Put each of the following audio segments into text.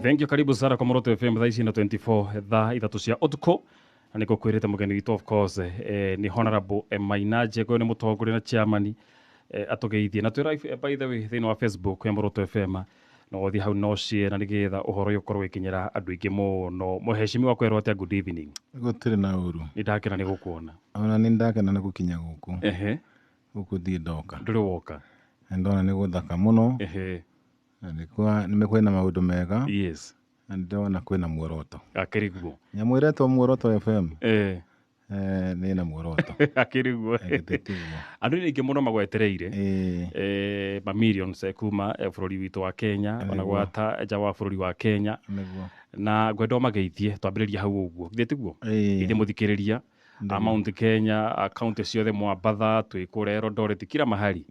Thank you, karibu sana kwa Muoroto FM thaa ici na 24 thaa 3 cia ũtukũ, na nĩ ngũkwĩrĩte mũgeni witũ of course nĩ Honorable Maina Njenga, nĩ mũtongoria na chairman, atũgeithie na twĩ live, by the way, thĩinĩ wa Facebook ya Muoroto FM, no ũthiĩ hau no share na nĩgetha ũhoro ũyũ ũkorwo ũgĩkinyĩra andũ aingĩ mũno. Mũhecimiwa, kwĩrwo atĩa? Good evening. Gũtirĩ na ũru. Nĩ ndakena nĩ gũkuona. Ona nĩ ndakena nĩ gũkinya gũkũ. Gũkũ ndirĩ ndoka. Ndũrĩ woka. Na ndona nĩ gũthaka mũno. Na nĩ kwĩna maũndũ mega. Na ndĩrona kwĩna muoroto. Akĩrĩ guo. Nyamũ ĩretwo Muoroto FM. Nĩ na muoroto. Akĩrĩ guo. Githĩ tiguo? Andũ nĩ aingĩ mũno magwetereire. Ma millions kuma bũrũri witũ wa Kenya ona gwata nja wa bũrũri wa Kenya. Na ngwenda ũmageithie, twambĩrĩria hau ũguo, githĩ tiguo? Geithie mũthikĩrĩria a Mount Kenya, a kaunti ciothe, Mwambatha, twĩ kũrĩa Eldoret, kila mahali.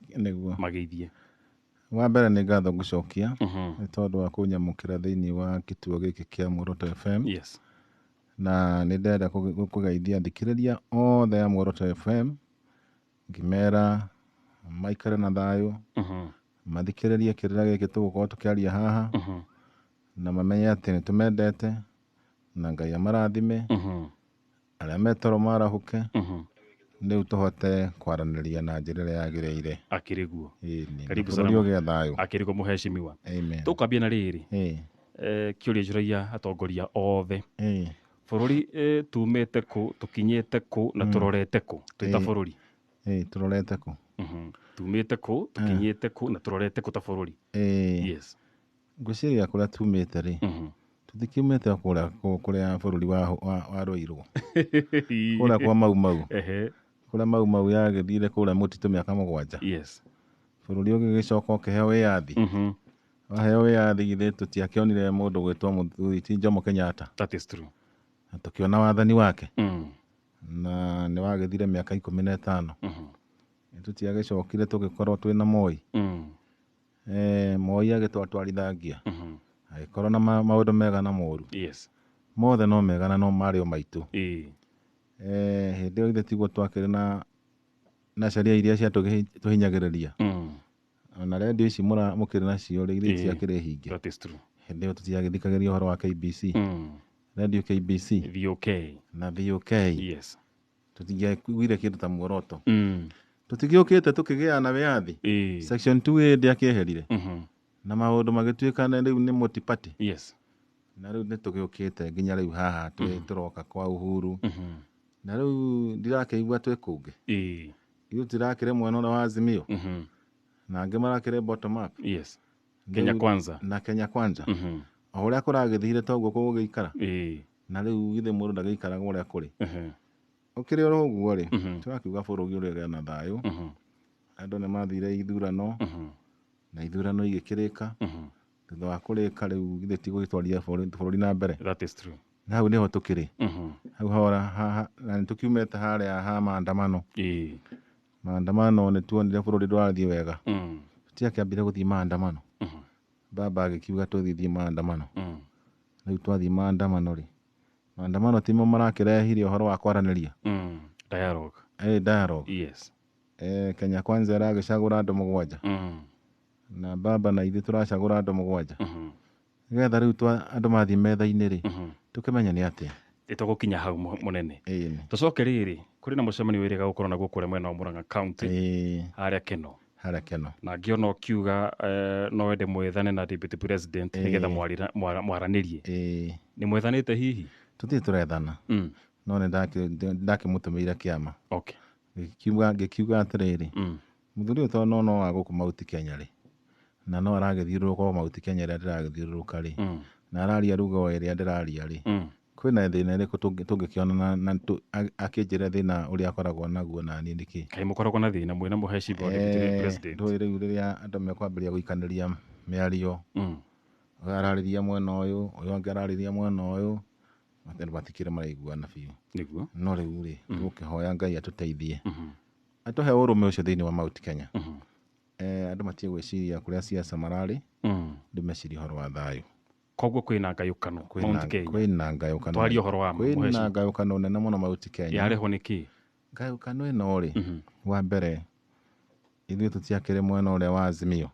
Mageithie. Wa mbere nĩ ngatho ngũcokia nĩ tondũ wa kũnyamũkĩra thĩinĩ wa kĩtuo gĩkĩ kĩa Muoroto FM. Na nĩ ndĩrenda kũgeithia athikĩrĩria othe a Muoroto FM, ngĩmera maikare na thayũ, mathikĩrĩrie kĩrĩra gĩkĩ tũgũkorwo tũkĩaria haha, na mamenye atĩ nĩ tũmendete na Ngai amarathime, arĩa metoro marahũke, rĩu tũhote kwaranĩria na njĩra ĩrĩa yagĩrĩire. Akĩrĩ guo. Ĩni, na Karibu bũrũri sana. Ũgĩe thayũ. Akĩrĩ guo, mũhecimiwa. Amen. Tũkwambia na rĩrĩ, kĩũria njũragia atongoria othe: bũrũri, tumĩte kũ, tũkinyĩte kũ, na tũrorete kũ twĩ ta bũrũri? Tũrorete kũ? Tumĩte kũ, tũkinyĩte kũ, na tũrorete kũ ta bũrũri? Yes. Ngwĩciria kũrĩa tumĩte rĩ, tũtikiumĩte o kũrĩa kũrĩa bũrũri warũirwo kũrĩa kwa Mau Mau, kũrĩa Mau Mau yagĩthire kũrĩa mũtitũ mĩaka 7. Bũrũri ũgĩgĩcoka ũkĩheo wĩyathi. Waheo wĩyathi, githĩ tũtiakĩonire mũndũ gwĩtwo mũthuri ti Jomo Kenyatta? That is true. Na tũkĩona wathani wake, na nĩ wagĩthire mĩaka 15. Tũtiagĩcokire tũgĩkorwo twĩna Moi. Moi agĩtwatwarithangia, agĩkorwo na maũndũ mega na moru. Mothe no mega na no marĩ o maitũ. Hĩndĩ ĩyo githĩ tiguo twakĩrĩ na sheria iria ciatũhinyagĩrĩria? Ona redio ici mũkĩrĩ nacio rĩ, githĩ ciakĩrĩ hinge? That is true. Hĩndĩ ĩyo tũtiagĩthikagĩria ũhoro wa KBC, radio KBC. VOK. Na VOK. Tũtingĩaiguire kĩndũ ta Muoroto. Tũtigĩũkĩte tũkĩgĩa na wĩyathi. Section 2A ndĩakĩeherire, na maũndũ magĩtuĩka nĩ rĩu nĩ multi-party. Na rĩu nĩ tũgĩũkĩte nginya rĩu haha twĩ tũroka kwa Uhuru, na rĩu ndirakĩigua twĩ kũngĩ. Ithuĩ tũrakĩrĩ mwena ũrĩa wa Azimio, na angĩ marakĩrĩ bottom up. Kenya Rĩu- Kwanza. Na Kenya Kwanza. O ũrĩa kũragĩthire toguo kũgũgĩikara. Na rĩu githĩ mũndũ ndagĩikaraga ũrĩa kũrĩ? Ũkĩrĩ oro ũguo rĩ, tũrakiuga bũrũri ũrĩa ũgĩe na thayũ. Andũ nĩ mathire ithurano, na ithurano igĩkĩrĩka. Thutha wa kũrĩka, rĩu githĩ ti gũgĩtwarithia bũrũri na mbere? That is true. Na hau nĩho tũkĩrĩ. Hau hora na nĩ tũkiumĩte harĩa ha maandamano. Maandamano nĩ tuonire bũrũri ndũrathiĩ wega. Tũtiakĩambire gũthiĩ maandamano. Baba agĩkiuga tũthiĩ maandamano. Rĩu twathiĩ maandamano rĩ, maandamano timo marakĩrehire ũhoro wa kwaranĩria? Dialogue. Dialogue. Kenya Kwanza ĩragĩcagũra andũ 7, na baba na ithuĩ tũracagũra andũ 7, nĩgetha rĩu andũ mathiĩ metha-inĩ rĩ, tũkĩmenye nĩ atĩa. Nĩtũgũkinya hau, mũnene. Ĩni. Tũcoke rĩrĩ, kũrĩ na mũcemanio wĩrĩga gũkorwo naguo kũrĩa mwena wa Murang'a County, harĩa Keno. Harĩa Keno. Na ngĩona ũkiuga no wende mwethane na deputy president nĩgetha mwaranĩrie. Nĩ mwethanĩte hihi? Tũtirĩ tũrethana, no nĩ ndakĩmũtũmĩire kĩama. Ngĩkiuga atĩrĩrĩ, mũthuri ũyũ tondũ no wa gũkũ Mount Kenya rĩ, na no aragĩthiũrũrũka o Mount Kenya ĩrĩa ndĩragĩthiũrũrũka rĩ, na araria ruga o ĩrĩa ndĩraria rĩ, kwĩna thĩna ĩrĩkũ tũngĩkĩona na akĩnjĩre thĩna ũrĩa akoragwo naguo na niĩ nĩkĩ? Kaĩ mũkoragwo na thĩna mwĩna mũhecimiwa deputy president? Ndũĩ rĩu rĩrĩa andũ mekwambĩrĩria gũikanĩria mĩario, ũyũ ararĩria mwena ũyũ, ũyũ ũngĩ ararĩria mwena ũyũ, andũ matikĩrĩ maraiguana biũ. No rĩu rĩ, tũgũkĩhoya Ngai atũteithie, atũhe ũrũme ũcio thĩinĩ wa Mount Kenya. Andũ matige gwĩciria kũrĩa siasa mararĩ, andũ mecirie ũhoro wa thayũ. Koguo kwĩna ngayũkano Mount Kenya? Kwĩna ngayũkano. Twarie ũhoro wa ma, Kwĩna mũhecimiwa. ngayũkano nene mũno Mount Kenya. Yarehwo nĩ kĩ? Ngayũkano ĩno rĩ, wa mbere ithuĩ tũtiakĩrĩ mwena ũrĩa wa Azimio.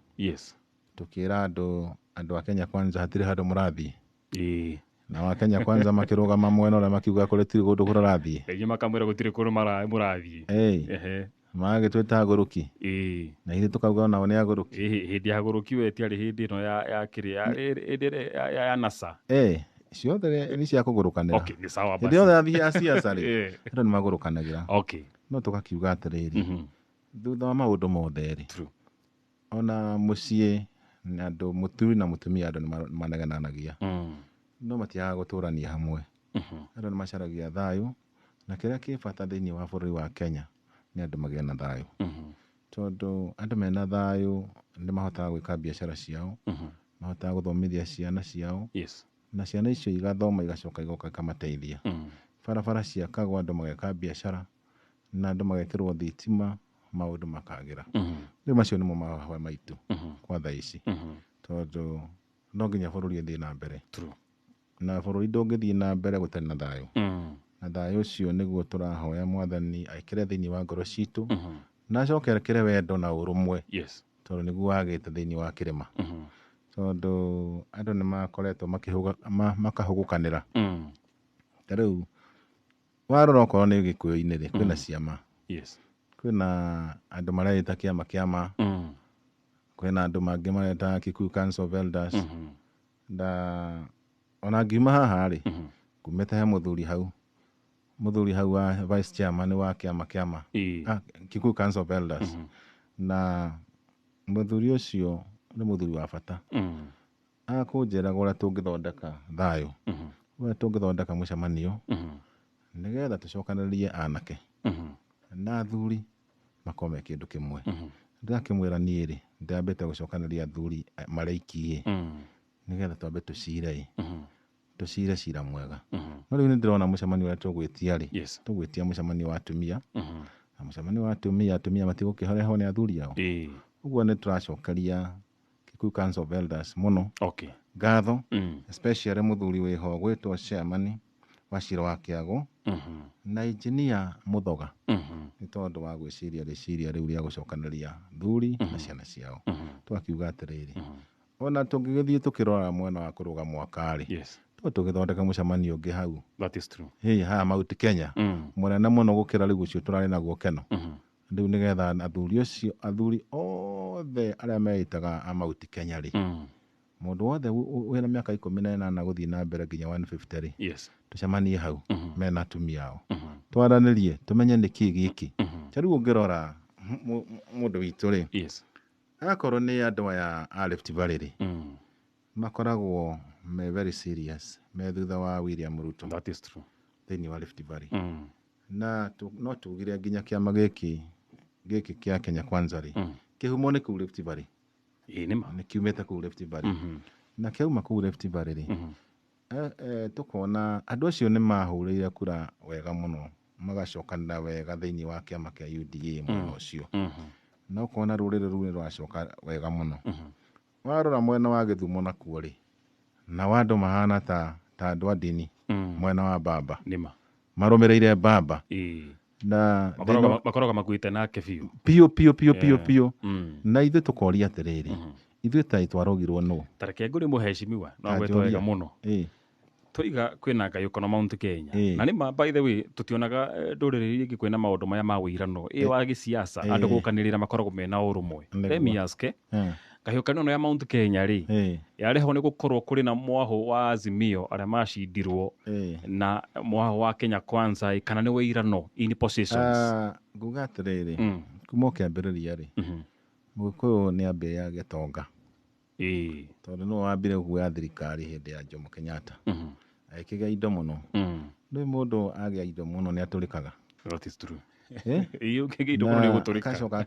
Tũkĩra andũ Andũ a Kenya Kwanza hatirĩ handũ mũrathiĩ. Ĩĩ. Na wa Kenya Kwanza makĩrũgama mwena ũrĩa makiuga kũrĩ tirĩ kũndũ kũrathiĩ. Inyuĩ makamwĩra gũtirĩ kũndũ mũrathiĩ. Ĩĩ. Ehe. Magagĩtwĩta agũrũki. Ĩĩ. Na ithuĩ tũkauga onao nĩ agũrũki. Ĩĩ, hĩndĩ ya agũrũki we tiarĩ hĩndĩ ĩno ya kĩrĩa, hĩndĩ ĩrĩa ya NASA. Ĩĩ, ciothe nĩ cia kũgũrũkanĩra. Okay, nĩ sawa Hĩndĩ basi. yothe athiĩ ya siasa rĩ, Ĩĩ. andũ nĩ magũrũkanagĩra. Okay. No tũgakiuga atĩrĩrĩ, thutha wa maũndũ mothe rĩ, True. ona mũciĩ na andũ mũthuri na mũtumia andũ nĩ manegenanagia. No matiagaga gũtũrania hamwe. Andũ nĩ macaragia thayũ, na kĩrĩa kĩ bata thĩinĩ wa bũrũri wa Kenya nĩ andũ magĩe na thayũ. Tondũ andũ mena thayũ nĩ mahotaga gwĩka biacara ciao, mahotaga gũthomithia ciana ciao, Yes. na ciana icio igathoma igacoka igoka ikamateithia. Barabara ciakagwo andũ mageka biacara, na andũ magekĩrwo thitima, maũndũ makagĩra. Rĩu macio nĩmo mahoya maitũ kwa thaa ici. Tondũ no nginya bũrũri ũthiĩ na mbere. True. Na bũrũri ndũngĩthiĩ na mbere gũtarĩ na thayũ. Na thayũ ũcio nĩguo tũrahoya mwathani ekĩre thĩinĩ wa ngoro citũ, na acoke ekĩre wendo na ũrũmwe. Yes. Tondũ nĩguo wagĩte thĩinĩ wa kĩrĩma. Tondũ andũ nĩ makoretwo makahũgũkanĩra. Ta rĩu warora okorwo nĩ Gĩkũyũ-inĩ rĩ, kwĩna ciama. Yes. Kwĩna andũ mareĩta kĩama kĩama. Kwĩna andũ mangĩ mareta Kikuyu Council of Elders. Na ona ngiuma haha rĩ, ngumĩte he mũthuri hau. Mũthuri hau wa vice chairman wa kĩama kĩama. Kikuyu Council of Elders. Na mũthuri ũcio nĩ mũthuri wa bata. Akũnjĩraga ũrĩa tũngĩthondeka thayũ. Ũrĩa tũngĩthondeka mũcemanio. Nĩgetha tũcokanĩrĩrie anake. Na athuri makorwo me kĩndũ kĩmwe. Ndĩrakĩmwĩra niĩ rĩ, ndĩrambĩte gũcokanĩrĩria athuri marĩ aiki ĩ. Nĩgetha twambe tũcire ĩ. Tũcire cira mwega. No rĩu nĩndĩrona mũcemanio ũrĩa tũgwĩtia rĩ. Yes. Tũgwĩtia mũcemanio wa atumia. Na mũcemanio wa atumia, atumia matigũkĩrehwo nĩ athuri ao. Ũguo nĩ tũracokeria Kikuyu Council of Elders mũno. Okay. Ngatho, especially mũthuri wĩho gwĩtwo chairman wa Cira wa Kĩago, na engineer Mũthoga. Nĩ tondũ wa gwĩciria rĩciria rĩu rĩa gũcokanĩria thuri na ciana ciao. Tũgakiuga atĩrĩrĩ, ona tũngĩgĩthiĩ tũkĩrora mwena wa kũrũga mwaka rĩ, Yes. to tũgĩthondeka mũcemanio ũngĩ hau. That is true. Hĩ, haha Mount Kenya. Mũnene mũno gũkĩra rĩu ũcio tũrarĩ naguo Keno. Rĩu nĩgetha athuri ũcio, athuri othe arĩa meĩtaga a Mount Kenya rĩ, mũndũ wothe wĩna mĩaka 18 gũthiĩ na mbere nginya 150 rĩ, Yes. tũcemanie hau mena atumia ao. Twaranĩrie, tũmenye nĩkĩ gĩkĩ. Ta rĩu ũngĩrora mũndũ witũ rĩ, Yes. akorwo nĩ andũ aya a Rift Valley rĩ, makoragwo me very serious me thutha wa William Ruto. That is true. Thĩinĩ wa Rift Valley. Na no tugire nginya kĩama gĩkĩ kĩa Kenya Kwanza rĩ, kĩhumo nĩ kũu Rift Valley. Ĩĩ, nĩ ma. Nĩ kiumĩte kũu Rift Valley. Na kĩauma kũu Rift Valley rĩ, tũkona andũ acio nĩ mahũrĩire kura wega mũno, magacokanĩra wega thĩinĩ wa kĩama kĩa UDA mwena ũcio. Na ũkona rũrĩrĩ rũu nĩ rwacoka wega mũno. Warora mwena wa Gĩthumo nakuo rĩ, nao andũ mahana ta andũ a ndini, mwena wa Baba. Nĩ ma. Marũmĩrĩire Baba. Ĩĩ. Na Makoragwo makuĩte nake biũ. Biũ, biũ, biũ, biũ, biũ. Na ithuĩ tũkoria atĩrĩrĩ, ithuĩ ta twarogirwo nũ? Ta reke ngũrie mũhecimiwa, no Ta gwetwo wega njũria. mũno. Ĩĩ. Tũiga kwĩna ngayũkano Mount Kenya. Ĩĩ. Na nĩ ma, by the way, tũtionaga ndũrĩrĩ iria ingĩ kwĩna maũndũ maya ma wĩirano. Ĩ wa gĩsiasa, andũ gũkanĩrĩra makoragwo mena ũrũmwe. Nĩguo. Let me ask, ngayũkano ĩno ya Mount Kenya rĩ, yarehwo nĩ gũkorwo kũrĩ na mwahũ wa Azimio arĩa macindirwo na mwahũ wa Kenya Kwanza ĩ, kana nĩ wĩirano in positions? Nguga atĩrĩrĩ, kuma o kĩambĩrĩria rĩ, Mũgĩkũyũ nĩ ambĩrĩria gĩtonga. Tondũ nĩwe wambire kuoya thirikari hĩndĩ ya Jomo Kenyatta. Agĩkĩgĩa indo mũno. Rĩu mũndũ agĩa indo mũno nĩ atũrĩkaga. That is true. Eh? Ĩĩ, ũngĩgĩa indo mũno nĩ Na ũgũtũrĩka. agacoka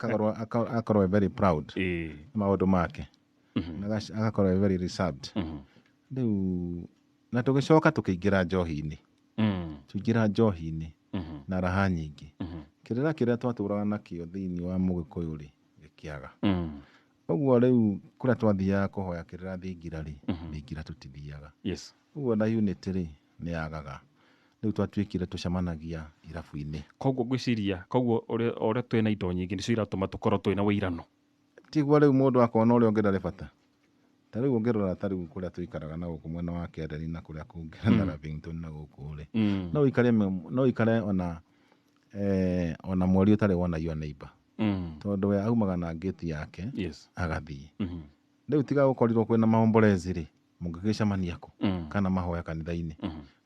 agakorwo very proud. Maũndũ make. Na agakorwo very reserved. Rĩu, na tũgĩcoka tũkĩingĩra njohi-inĩ. Tũingĩra njohi-inĩ na raha nyingĩ. Kĩrĩra kĩrĩa twatũraga nakĩo thĩinĩ wa Mũgĩkũyũ rĩ, gĩkĩaga. Ũguo rĩu kũrĩa twathiaga kũhoya kĩrĩra thingira rĩ, thingira tũtithiaga. Yes. Ũguo na unity rĩ, nĩ yagaga. Rĩu twatuĩkire tũcemanagia irabu-inĩ. Koguo ngwĩciria, koguo ũrĩa twĩna indo nyingĩ nĩcio iratũma tũkorwo twĩna wĩirano. Tiguo rĩu mũndũ akona ũrĩa ũngĩ ndarĩ bata. Ta rĩu ũngĩrora ta rĩu kũrĩa tũikaraga na gũkũ mwena wa Kĩareri na kũrĩa kũngĩ na Lavington na gũkũ rĩ, no ũikare ona mweri ũtarĩ wona your neighbor, tondũ we aumaga na ngĩti yake, agathiĩ. Rĩu tiga gũkorirwo kwĩna maombolezi rĩ, mũngĩgĩcemania kũ? Kana mahoya kanitha-inĩ?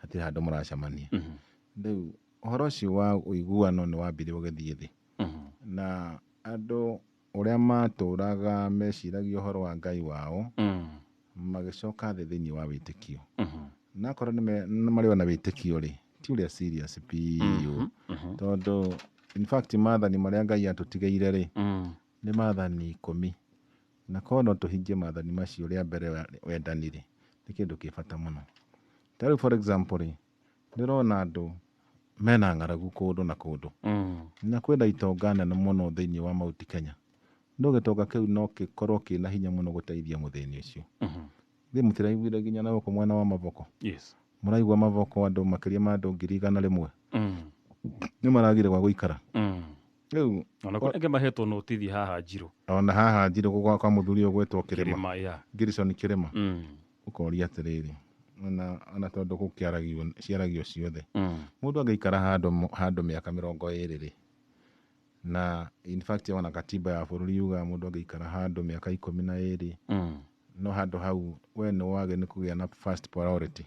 Hatirĩ handũ mũracemania. Rĩu ũhoro ũcio wa ũiguano nĩ wambire ũgĩthiĩ thĩ, na andũ ũrĩa matũraga meciragia ũhoro wa Ngai wao, magĩcoka thĩ thĩinĩ wa wĩtĩkio. Na akorwo nĩ marĩ ona wĩtĩkio rĩ, ti ũrĩa serious biũ, tondũ in fact maathani marĩa Ngai atũtigĩire rĩ, nĩ maathani 10, na korwo no tũhingie maathani macio, rĩa mbere wendani rĩ, nĩ kĩndũ kĩ bata mũno. Ta rĩu for example rĩ, ndĩrona andũ mena ng'aragu kũndũ na kũndũ, na kwĩna itonga nene mũno thĩinĩ wa Mount Kenya, no gĩtonga kĩu no gĩkorwo kĩna hinya mũno gũteithia mũthĩni ũcio. Thĩ mũtiraiguire nginya na gũkũ mwena wa Mavoko? Yes. Mũraigua Mavoko andũ makĩria ma andũ 100,000 nĩ maragire gwa gũikara. Rĩu Ona kũrĩ angĩ mahetwo notithi haha Njirũ. Ona haha Njirũ kwa mũthuri ũyũ gwĩtwo Kĩrĩma. Kĩrĩma, yeah. Gilson Kĩrĩma. Ũkoria atĩrĩrĩ, ona tondũ gũkĩaragio ciaragio ciothe, mũndũ angĩikara handũ mĩaka 20 rĩ, na in fact ona katiba ya bũrũri yugaga mũndũ angĩikara handũ mĩaka 12, no handũ hau we nĩ wagĩ nĩ kũgĩa na first priority.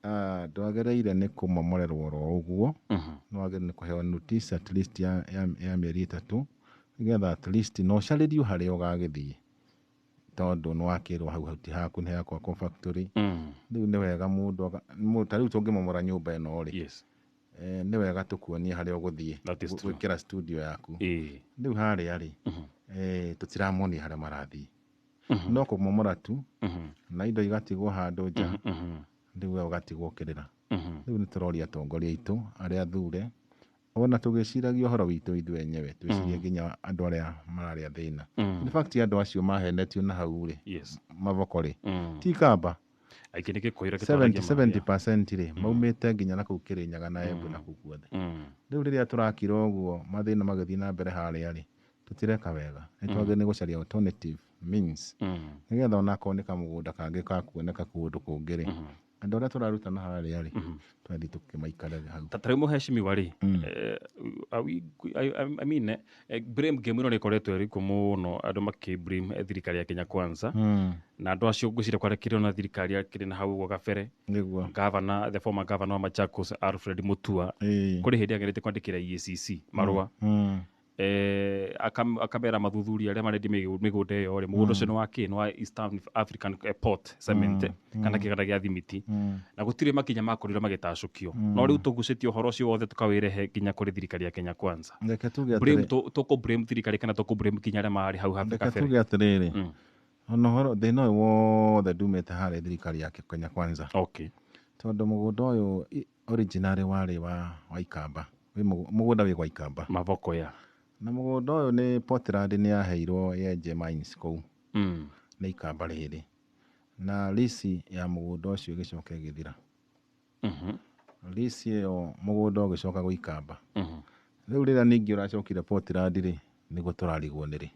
Ah, ndwagĩrĩire nĩ kũmomorerwo oro ũguo. Nĩ wagĩrĩire nĩ kũheo notice at least ya mĩeri 3, nĩgetha at least no ũcarĩrio harĩa ũgagĩthiĩ, tondũ nĩ wakĩrwo hau hau ti haku, nĩ hakwakwo factory. Rĩu nĩ wega mũndũ ta rĩu tũngĩmomora nyũmba ĩno rĩ, nĩ wega tũkuonie harĩa ũgũthiĩ That is true. gwĩkĩra studio yaku. Rĩu harĩa rĩ, tũtiramonia harĩa marathiĩ, no kũmomora tu, na indo igatigwo handũ nja. Rĩu we ũgatigwo ũkĩrĩra. Rĩu nĩ tũroria atongoria aitũ arĩa athure, ona tũgĩciragia ũhoro witũ ithuĩ enyewe, twĩcirie nginya andũ arĩa mararĩa thĩna. In fact andũ acio mahenetio na hau rĩ, Mavoko rĩ, ti Kamba. Aingĩ nĩ Gĩkũyũ. 70% rĩ, maumĩte nginya na kũu Kĩrĩnyaga na Embu na kũu guothe. Rĩu rĩrĩa tũrakira ũguo, mathĩna magĩthiĩ na mbere harĩa rĩ, tũtireka wega. Nĩ twagĩrĩire nĩ gũcaria alternative means, nĩgetha onakorwo nĩ kamũgũnda kangĩ kakuoneka kũndũ kũngĩ rĩ, andũ arĩa tũrarutana harĩa rĩ, twathiĩ tũkĩmaikaraga hau. Ta rĩu mũhecimiwa rĩ, I mean, blame game ĩno nĩ ĩkoretwo ĩrĩ kuo mũno, andũ makĩ blame thirikari ya Kenya Kwanza, na andũ acio ngwĩciria kwarekire na thirikari yakĩrĩ na hau ũguo gabere. Governor, the former governor wa Machakos, Alfred Mutua, kũrĩ hĩndĩ ageretie kwandĩkĩra EACC marũa, akamera mathuthuria arĩa marendia mĩgũnda ĩyo rĩ, mũgũnda ũcio nĩ wa kĩ? Nĩ wa East African Port Cement kana kĩganda gĩa thimiti, na gũtirĩ makinya makorirwo magĩtacũkio. No rĩu tũgucĩtie ũhoro ũcio wothe tũkawĩrehe nginya kũrĩ thirikari ya Kenya Kwanza. Reke tuge Blame atĩrĩ tũkũ blame thirikari kana tũkũ blame nginya arĩa marĩ hau reke kabere? Tuge atĩrĩrĩ, ona ũhoro thĩna ũyũ wothe ndumĩte harĩ thirikari ya Kenya Kwanza, tondũ mũgũnda ũyũ originally warĩ wa Ikamba. Wĩ mũgũnda wĩ gwa Ikamba. Mavoko ya Na mũgũnda ũyũ nĩ Portland nĩ yaheirwo yenje mines kũu nĩ Ikamba rĩrĩ, na lease ya mũgũnda ũcio ĩgĩcoka ĩgĩthira. Lease ĩyo mũgũnda ũgĩcoka gwĩ Ikamba. Rĩu rĩrĩa ningĩ ũracokire Portland rĩ, nĩguo tũrarigwo nĩrĩ,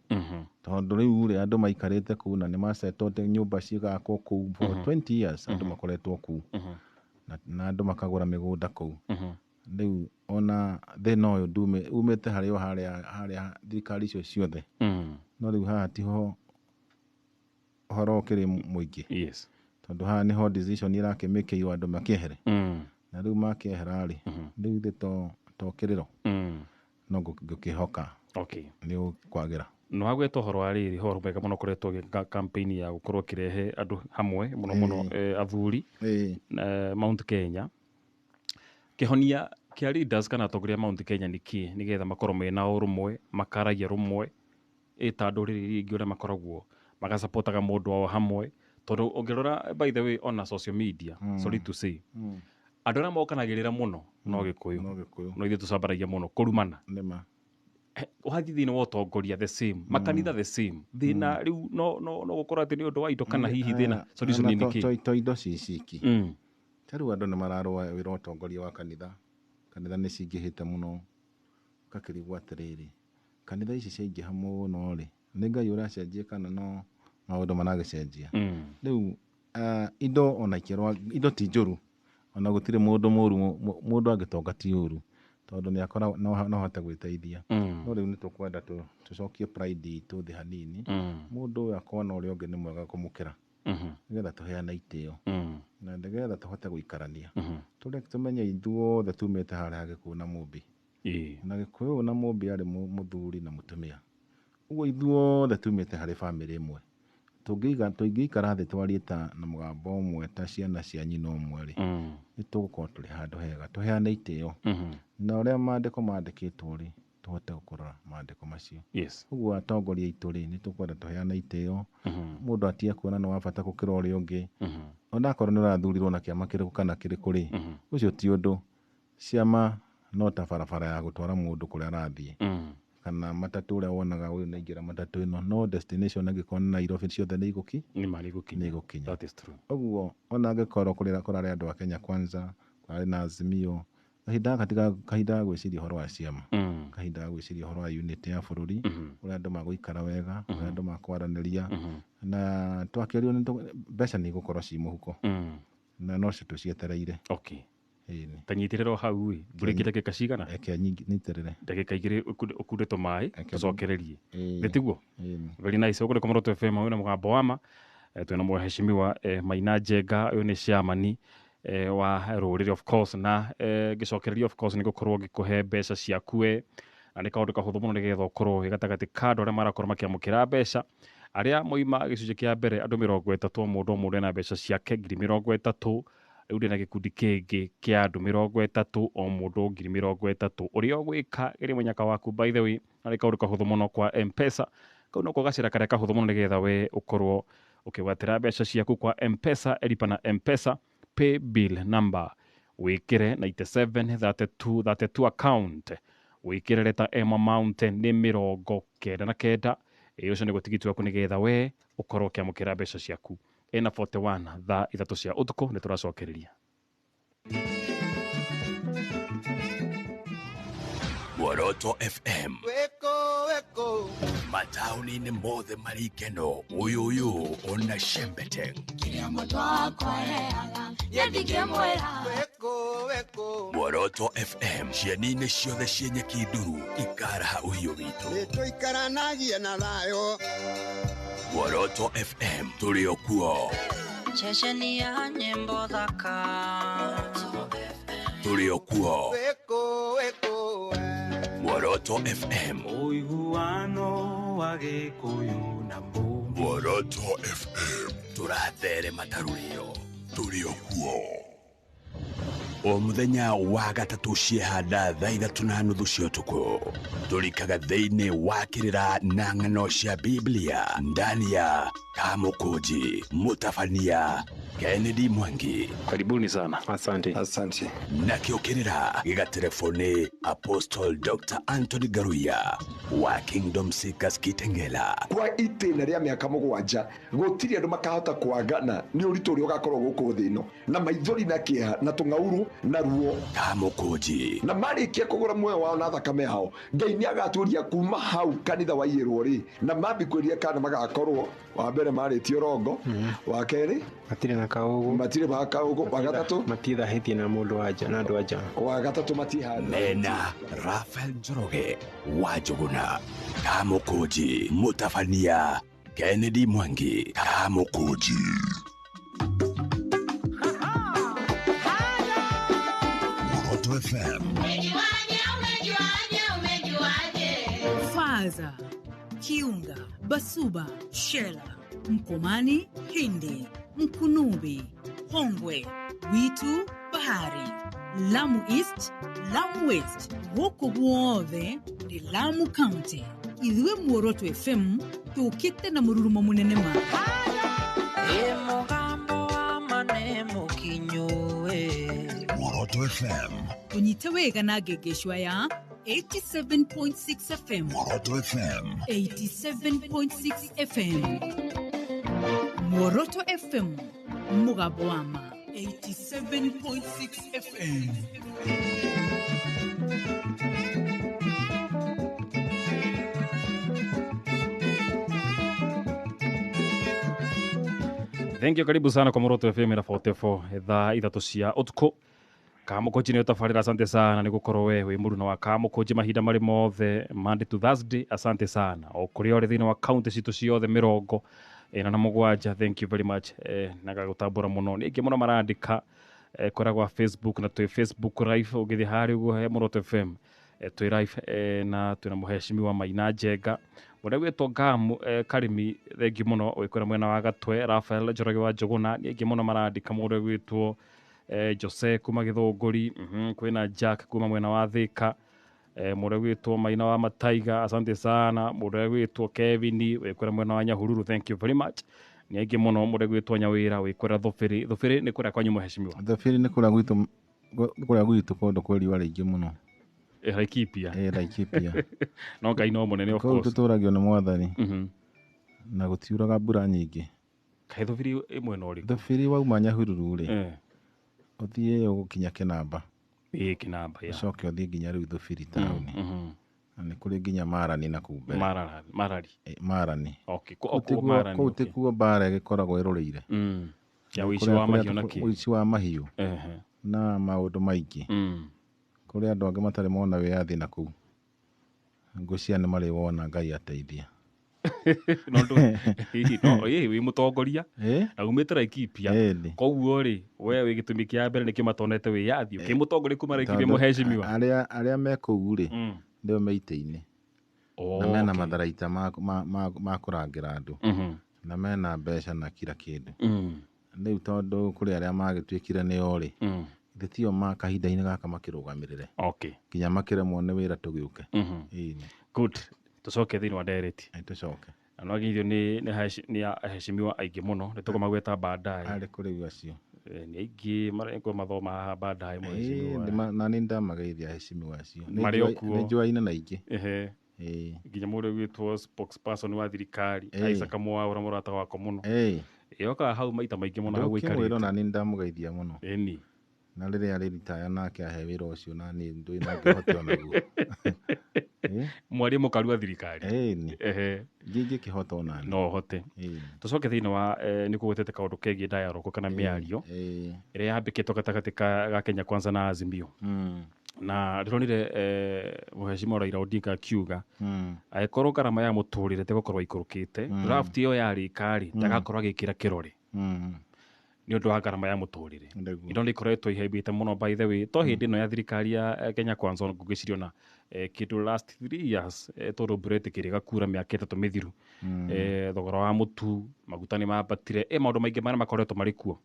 tondũ rĩu rĩ, andũ maikarĩte kũu na nĩ macetote nyũmba cigakwo kũu for 20 years, andũ makoretwo kũu, na andũ makagũra mĩgũnda kũu. Rĩu ona thĩna ũyũ umĩte harĩ o harĩa thirikari icio ciothe. No rĩu haha tiho ũhoro ũkĩrĩ mũingĩ, tondũ haha nĩho decision ĩrakĩmĩkĩirwo andũ makĩehere, na rĩu makĩehera rĩ, rĩu ithuĩ to kĩrĩro, no ngũkĩhoka nĩ ũkwagĩra. No wagweta ũhoro wa rĩrĩ, ũhoro mwega mũno ũkoretwo ũgĩka campaign ya gũkorwo ũkĩrehe andũ hamwe mũno mũno, athuri, Mount Kenya. Kĩhonia kĩa leaders kana atongoria a Mount Kenya nĩ kĩ, nĩgetha makorwo mena ũrũmwe, makaragia rũmwe ĩta ndũrĩrĩ iria ingĩ ũrĩa makoragwo magacapotaga mũndũ wao hamwe? Tondũ ũngĩrora, by the way, ona social media, sorry to say, andũ arĩa mokanagĩrĩra mũno no Gĩkũyũ. No Gĩkũyũ. No ithuĩ tũcambaragia mũno kũrumana. Nĩma. Wathiĩ thĩinĩ wa ũtongoria, the same, makanitha, the same thĩna. Rĩu no gũkorwo atĩ nĩ ũndũ wa indo, kana hihi thĩna solution nĩ kĩ? To indo ci ciki. Ta rĩu andũ nĩ mararũa wĩra ũtongoria wa kanitha. Kanitha nĩ cingĩhĩte mũno, ũgakĩrigwo atĩrĩrĩ, kanitha ici ciaingĩha mũno rĩ, nĩ Ngai ũracenjia kana no Maũndũ maragĩcenjia. Rĩu indo ona ikĩrwa, indo ti njũru, ona gũtirĩ mũndũ mũru, mũndũ angĩtonga ti ũru, tondũ nĩ akoragwo no ahote gwĩteithia. No rĩu nĩ tũkwenda tũcokie pride itũ thĩ hanini, mũndũ ũyũ akona ũrĩa ũngĩ nĩ mwega kũmũkĩra, nĩgetha tũheane itĩo na nĩgetha tũhote gũikarania. Tũrĩa tũmenye ithuothe tumĩte harĩa ha Gĩkũyũ na Mũmbi. Na Gĩkũyũ na Mũmbi arĩ mũthuri na mũtumia. Ũguo ithuothe tumĩte harĩ bamĩrĩ ĩmwe. Tũngĩikara thĩ twarie ta na mũgambo ũmwe ta ciana cia nyina ũmwe rĩ, nĩ tũgũkorwo tũrĩ handũ hega, tũheane itĩo. Na ũrĩa maandĩko mandĩkĩtwo rĩ, tũhote gũkũrora maandĩko macio. Ũguo atongoria aitũ rĩ, nĩ tũkwenda tũheane itĩo. Mũndũ atige kuona nĩ wa bata gũkĩra ũrĩa ũngĩ. Onakorwo nĩ ũrathurirwo na kĩama kĩrĩkũ kana kĩrĩkũ rĩ, ũcio ti ũndũ. Ciama no ta barabara ya gũtwara mũndũ kũrĩa arathiĩ. Kana matatũ ũrĩa wonaga ũyũ nĩ aingĩra matatũ ĩno, no destination angĩkorwo nĩ Nairobi ciothe nĩ igũki, nĩ igũkinya. That is true. Ũguo ona angĩkorwo kũrarĩ andũ a Kenya Kwanza, kũrarĩ na Azimio, kahinda gaka ti kahinda ga gwĩciria ũhoro wa ciama. Kahinda ga gwĩciria ũhoro wa unity ya bũrũri, ũrĩa andũ magũikara wega, ũrĩa andũ makwaranĩria. Na twakĩũrio mbeca nĩ igũkorwo ci mũhuko. Na no cio tũcietereire. Ĩni. Ta nyitĩrĩra o hau ĩ, mburĩki ndagĩka cigana? Reke nyitĩrĩre. Ndagĩka igĩrĩ ũkunde tũmaĩ, tũcokererie. Ĩĩ. Nĩ tiguo? Ĩni. Very nice. Ũguo nĩ kwa Muoroto FM, wĩna mũgambo wa ma. Twĩna mheshimiwa Maina Njenga, ũyũ nĩ chairman wa rũrĩrĩ of course, na ngĩcokereria of course nĩ ngũkorwo ngĩkũhe mbeca ciaku we, na nĩ kaũndũ kahũthũ mũno nĩgetha ũkorwo wĩ gatagatĩ ka andũ arĩa marakorwo makĩamũkĩra mbeca. Arĩa moima gĩcunjĩ kĩa mbere andũ 30, o mũndũ o mũndũ ena mbeca ciake ngiri 30. Rĩu ndĩna gĩkundi kĩngĩ kĩa andũ 30, o mũndũ ngiri 30. Ũrĩa ũgwĩka geria mũnyaka waku by the way, na nĩ kaũndũ kahũthũ mũno kwa M-Pesa. Kau noko gacĩra karĩa kahũthũ mũno nĩgetha we ũkorwo ũkĩgwatĩra mbeca ciaku kwa M-Pesa, lipa na M-Pesa, pay bill number wĩkĩre 97 32 32 account, wĩkĩre letter M amount nĩ 99. Ĩ, ũcio nĩguo tigiti waku nĩgetha we ũkorwo ũkĩamũkĩra mbeca ciaku. Ena 41 thaa 3 cia ũtukũ nĩ tũracokereria. Muoroto FM. Weko, weko. Mataũni-inĩ mothe marĩ ikeno, ũyũ ũyũ ona Shembeteng. Kĩrĩa mũndũ akwaheaga, niĩ ndingĩmwĩra. Weko, weko. Muoroto FM, cieni-inĩ ciothe cia nyeki nduru ikaraha ũhiũ witũ. Nĩtũikaranagia na thayũ. Muoroto FM, tũrĩ o kuo. Ceceni ya nyĩmbo thaka. Tũrĩ o kuo. Weko, weko. Muoroto FM. Ũiguano wa Gĩkũyũ na Mũmbi. Muoroto FM. Tũratherema ta rũrĩo. Tũrĩ o kuo. O mũthenya wa gatatũ ciehanda thaa ithatũ na nuthu cia ũtukũ, tũrikaga thĩinĩ wa kĩrĩra na ng'ano cia Biblia ndani ya Kamũkũnji. Mũtabania Kennedy Mwangi. Karibuni sana. Asante. Asante. Nakĩo kĩrĩra gĩgatelefoni Apostle Dr. Anthony Garuya wa Kingdom Seekers Kitengela. Kwa itĩna rĩa mĩaka 7 gũtirĩ andũ makahota kwagana nĩ ũritũ ũrĩa ũgakorwo gũkũ thĩ ĩno, na maithori na kĩeha na tũng'aurũ na ruo. Kamũkũnji. Na marĩkia kũgũra muoyo wao na thakame yao, Ngai nĩ agaturia kuma hau kanitha waiyĩrwo rĩ, na mambĩkwĩria kana magakorwo wa mbere marĩtio rongo, wa kerĩ matirĩ na kaũgũ, matirĩ ma kaũgũ, wa gatatũ matithahĩtie na mũndũ wa nja, na andũ a nja, wa gatatũ matihana. Mena Rafael Njoroge wa Njũgũna. Kamũkũnji. Mũtabania Kennedy Mwangi. Kamũkũnji. Muoroto FM. Faza, Kiunga, Basuba, Shela, Mkomani, Hindi, Mkunumbi, Hongwe, Witu, Bahari, Lamu East, Lamu West, gũkũ guothe nĩ Lamu County. Ithuĩ Muoroto FM tũkĩte na mũrurumo mũnene ma. Ĩ mũgambo wa ma nĩ mũkinyu ĩ. Muoroto FM. Tũnyite wega na ngengecwa ya 87.6 FM. Muoroto FM. 87.6 FM. Muoroto FM. Mũgambo wa ma. 87.6 FM. Thank you, karibu sana kwa Muroto FM na 44 thaa 3 cia utuku. Kamukunji nĩ ũtabarĩra, asante sana nĩ gũkorwo we wĩ mũruna wa Kamukunji mahinda marĩ mothe, Monday to Thursday, asante sana o kũrĩa ũrĩ thĩinĩ wa kaunti citũ ciothe 47, thank you very much, na gagũtambũra mũno. Nĩ aingĩ mũno marandĩka kũrĩa gwa Facebook, na twĩ Facebook live, ũngĩthiĩ harĩa ũguo he Muroto FM, twĩ live, na twĩna mũheshimiwa Maina Njenga ũrĩa gwĩtwo Ngamu, Karimi, thank you mũno wĩ kũrĩa mwena wa Gatwe, Rafael Njoroge wa Njũgũna. Nĩ aingĩ mũno marandĩka, mũndũ gwĩtwo Jose kuma Gĩthũngũri, kwĩna Jack kuma mwena wa Thika, mũndũ gwĩtwo Maina wa Mataiga, asante sana, mũndũ gwĩtwo Kevin wĩ kũrĩa mwena wa Nyahururu, thank you very much. Nĩ aingĩ mũno, mũndũ gwĩtwo Nyawĩra wĩ kũrĩa Thũbĩrĩ. Thũbĩrĩ nĩ kũrĩa kwanyu mũheshimiwa? Thũbĩrĩ nĩ kũrĩa gwitũ, kũrĩa gwitũ kũndũ kwĩ riũa rĩingĩ mũno. Laikipia. Laikipia. No Ngai no mũnene, of Kũu course. tũtũragio nĩ Mwathani. Na gũtiuraga mbura nyingĩ. Kaĩ Thũbĩrĩ ĩ mwena ũrĩkũ? Thũbĩrĩ wauma Nyahururu rĩ, ũthiĩ ũgũkinya Kĩnamba. Ĩĩ, Kĩnamba, ya. Ũcoke ũthiĩ nginya rĩu Thũbĩrĩ taũni. Na nĩ kũrĩ nginya Marani na kũu mbere. Marari. Marani. Okay, Kũu Marani, kũu okay. tikuo mbara ĩgĩkoragwo ĩrũrĩire. Ya ũici wa mahiũ na kĩ? Ũici wa mahiũ. Na maũndũ maingĩ. Kũrĩ andũ angĩ matarĩ mona wĩyathi na kũu. Ngũcia nĩ marĩ wona, Ngai ateithia. No no ĩĩ wĩ mũtongoria na umĩte Laikipia, koguo rĩ we wĩ gĩtũmi kĩa mbere nĩkĩo matonete wĩyathi, ũkĩ mũtongoria kuma Laikipia, mũheshimiwa. Arĩa me kũu rĩ, nĩo me itĩ-inĩ. Na mena matharaita ma kũrangĩra andũ. Na mena mbeca na kila kĩndũ. Rĩu tondũ kũrĩ arĩa magĩtuĩkire nĩo rĩ, githĩ tio ma kahinda-inĩ gaka makĩrũgamĩrĩre. Nginya makĩremwo nĩ wĩra tũgĩũke. Good. Tũcoke thĩinĩ wa ndereti. Tũcoke. Na no ageithio nĩ aheshimiwa aingĩ mũno, nĩ tũkũmagweta baadaye. Arĩ kũrĩ acio. Nĩ aingĩ marĩa mathoma haha baadaye mũheshimiwa. Na nĩ ndamageithia aheshimiwa acio. Marĩ o kuo. Nĩ njũaine na aingĩ. Nginya mũndũ ũgwĩtwo spokesperson wa thirikari, Isaac Mwaura, mũrata wakwa mũno. Yokaga hau maita maingĩ mũno hau Ndũkĩmwĩra ũikarĩte. na nĩ ndamũgeithia mũno. Ĩni. Na rĩrĩa arĩritaya nake ahe wĩra ũcio na niĩ ndũĩ no ngĩhote onaguo. Mwaria mũkaru wa thirikari. Ĩni. Ngĩngĩkĩhota onani. No ũhote. Tũcoke thĩinĩ wa nĩ kũgwetete kaũndũ kegiĩ dialogue kana mĩario ĩrĩa yambĩkĩtwo gatagatĩ ga Kenya Kwanza na Azimio. Na ndĩronire mũheshimiwa Raila Odinga akiuga angĩkorwo ngarama ya mũtũrĩre tĩgũkorwo ĩikũrũkĩte, draft ĩyo yarĩka rĩ, ndagakorwo agĩkĩra kĩrore nĩ ũndũ wa ngarama ya mũtũrĩre. Indo nĩ ikoretwo ihaimbĩte mũno, by the way, to hĩndĩ ĩno ya thirikari ya Kenya Kwanza ngũgĩciria ona kĩndũ last 3 years, tondũ mbura ĩtĩkĩrĩga kura mĩaka 3 mĩthiru, thogora wa mũtu, maguta nĩ mambatire, maũndũ maingĩ marĩa makoretwo marĩ kuo.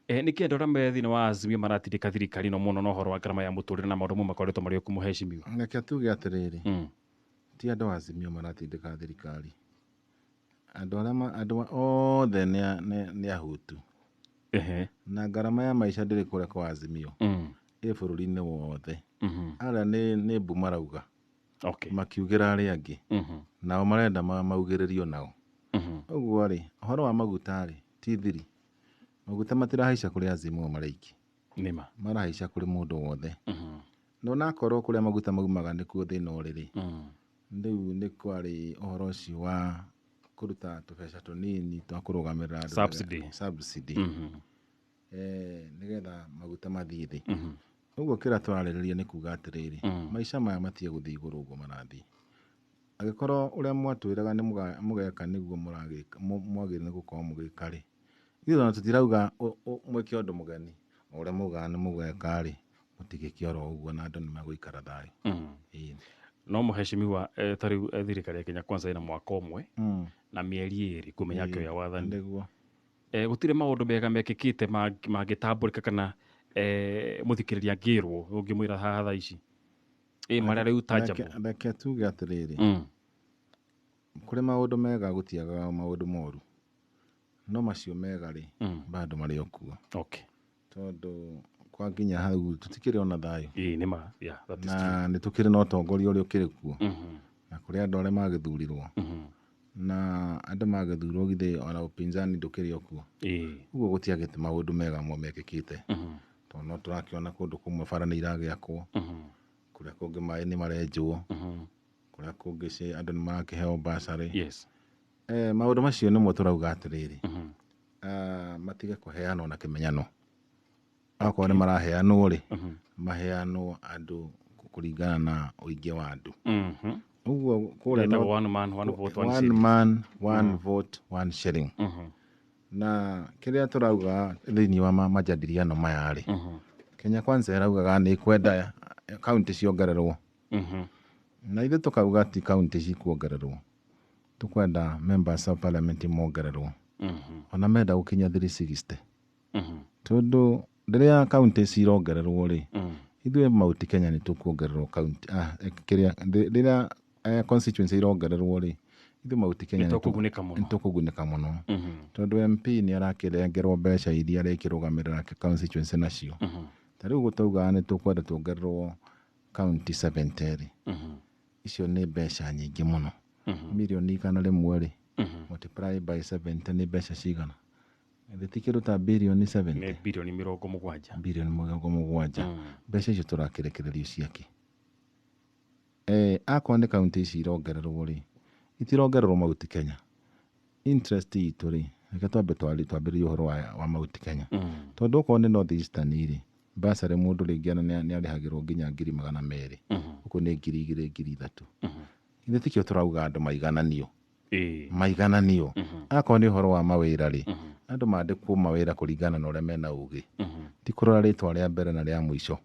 Nĩkĩ andũ arĩa me thĩinĩ wa Azimio maratindĩka thirikari ĩno mũno na ũhoro wa ngarama ya mũtũrĩre na maũndũ mamwe makoretwo marĩ kuo, mũheshimiwa? Reke tuge atĩrĩrĩ, ti andũ a Azimio maratindĩka thirikari. Andũ arĩa andũ othe nĩ ahutu. Na ngarama ya maica ndĩrĩ kũrĩa kwa Azimio. Ĩ bũrũri-inĩ wothe. Arĩa nĩ mbu marauga. Makiugĩra arĩa angĩ. Nao marenda maugĩrĩrio nao. Ũguo rĩ, ũhoro wa maguta rĩ, ti thiri. Maguta matirahaica kũrĩ Azimio marĩ aingĩ. Nĩma. Marahaica kũrĩ mũndũ wothe. Na onakorwo kũrĩa maguta maumaga nĩkuo thĩna ũrĩ rĩ, rĩu nĩ kwarĩ ũhoro ũcio wa kũruta tũbeca tũnini twa kũrũgamĩrĩra andũ. Subsidy. Subsidy. Nĩgetha maguta mathiĩ thĩ. Ũguo kĩrĩa tũrarĩrĩria nĩ kuga atĩrĩrĩ, maica maya matige gũthiĩ igũrũ ũguo marathiĩ. Angĩkorwo ũrĩa mwatwĩraga nĩ mũgeka nĩguo mũragĩka, mwagĩrĩire nĩ gũkorwo mũgĩka rĩ, ithuĩ ona tũtirauga mwĩke ũndũ mũgeni, o ũrĩa mugaga nĩ mũgeka rĩ, mũtigĩke oro ũguo na andũ nĩ megũikara thayũ. No mũheshimiwa, ta rĩu thirikari ya Kenya Kwanza ĩna mwaka ũmwe na mĩeri 2 kumenya kĩoya wathani. Nĩguo. Gũtirĩ maũndũ mega mekĩkĩte mangĩtambũrĩka kana mũthikĩrĩria angĩrwo ũngĩmwĩra haha thaa ici. Marĩa rĩu tangible. Reke tuge atĩrĩrĩ, kũrĩ maũndũ mega gũtiagaga maũndũ moru. No macio mega rĩ, bado marĩ o kuo. Tondũ kwa nginya hau tũtikĩrĩ ona thayũ. Ĩĩ nĩ ma. Yeah, that is true. Na nĩ tũkĩrĩ na ũtongoria ũrĩa ũkĩrĩ kuo. Na kũrĩ andũ arĩa magĩthurirwo. Na andũ magĩthurwo githĩ ona upinzani ndũkĩrĩ o kuo. Ũguo gũtiagĩte maũndũ mega mo mekĩkĩte. Tondũ no tũrakĩona kũndũ kũmwe bara nĩ iragĩakwo. Kũrĩa kũngĩ maĩ nĩ marenjwo. Kũrĩa kũngĩ andũ nĩ marakĩheo bursary. Yes. Maũndũ macio nĩmo tũrauga atĩrĩrĩ. Matige kũheanwo na kĩmenyano. Akorwo nĩ maraheanwo rĩ, maheanwo andũ kũringana na ũingĩ wa andũ. Ũguo kũrĩa Ĩtagwo one man one vote one one shilling. Man one vote one shilling. Na kĩrĩa tũrauga thĩinĩ wa majadiliano maya rĩ, Kenya Kwanza ĩraugaga nĩ ĩkwenda kaunti ciongererwo, na ithuĩ tũkauga ti kaunti cikuongererwo, tũkwenda members of parliament mongererwo, ona menda gũkinya 360, tondũ rĩrĩa kaunti cirongererwo rĩ, ithuĩ Mount Kenya nĩ tũkuongererwo kaunti, kĩrĩa rĩrĩa constituency irongererwo rĩ, ithuĩ Mount Kenya Nĩ tũkũgunĩka mũno. Nĩ tũkũgunĩka mũno, tondũ MP nĩ arakĩrengerwo mbeca iria arĩkĩrũgamĩrĩra constituency nacio. Ta rĩu gũtaugaga nĩ tũkwenda tuongererwo kaunti 70 rĩ, icio nĩ mbeca nyingĩ mũno. Mirioni 100 rĩ, multiply by 70 nĩ mbeca cigana? Githĩ ti kĩndũ ta birioni 70? Nĩ birioni 70. Birioni 70. Mbeca icio tũrakĩrekererio ciake? Akorwo nĩ kaunti ici irongererwo rĩ, itirongererwo Mount Kenya. Interest itũ rĩ, reke twambe twambĩrĩrie ũhoro wa Mount Kenya, tondũ okorwo nĩ North Eastern rĩ, bursary mũndũ rĩngĩ ona nĩ arĩhagĩrwo nginya 200,000, gũkũ nĩ 2,000, 3,000. Ithuĩ tikĩo tũrauga andũ maigananio, maigananio. Akorwo nĩ ũhoro wa mawĩra rĩ, andũ mandĩkwo mawĩra kũringana na ũrĩa mena ũgĩ, ti kũrora rĩtwa rĩa mbere na rĩa mũico.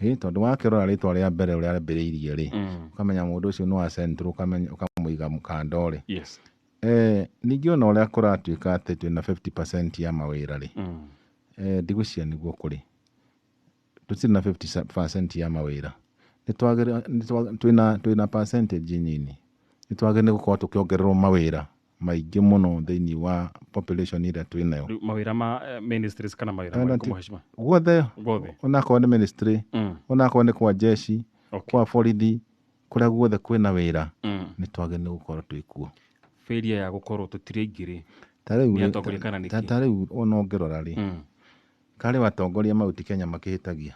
Ĩ tondũ wakĩrora rĩtwa rĩa mbere ũrĩa arambĩrĩirie rĩ, ũkamenya mũndũ ũcio nĩ wa central, ũkamenya ũkamũiga kando rĩ. Ningĩ ona ũrĩa kũratuĩka atĩ twĩna 50% ya mawĩra rĩ, ndigwĩciria nĩguo kũrĩ. Tũtirĩ na 50% ya mawĩra. Twĩna percentage nini. Nĩ twagĩrĩire gũkorwo tũkĩongererwo mawĩra maingĩ mũno thĩinĩ wa population ĩrĩa twĩnayo. Rĩu mawĩra ma ministries kana mawĩra marĩkũ, mheshimiwa? Guothe. Guothe. Onakorwo nĩ ministry, onakorwo nĩ kwa jeshi, kwa borithi, kũrĩa guothe kwĩna wĩra, nĩ twagĩrĩire gũkorwo twĩ kuo. Failure ya gũkorwo tũtirĩ aingĩ rĩ, Ta rĩu nĩ rĩ, atongoria kana nĩ kĩ? ta rĩu ona ũngĩrora rĩ, karĩ watongoria Mount Kenya makĩhĩtagia.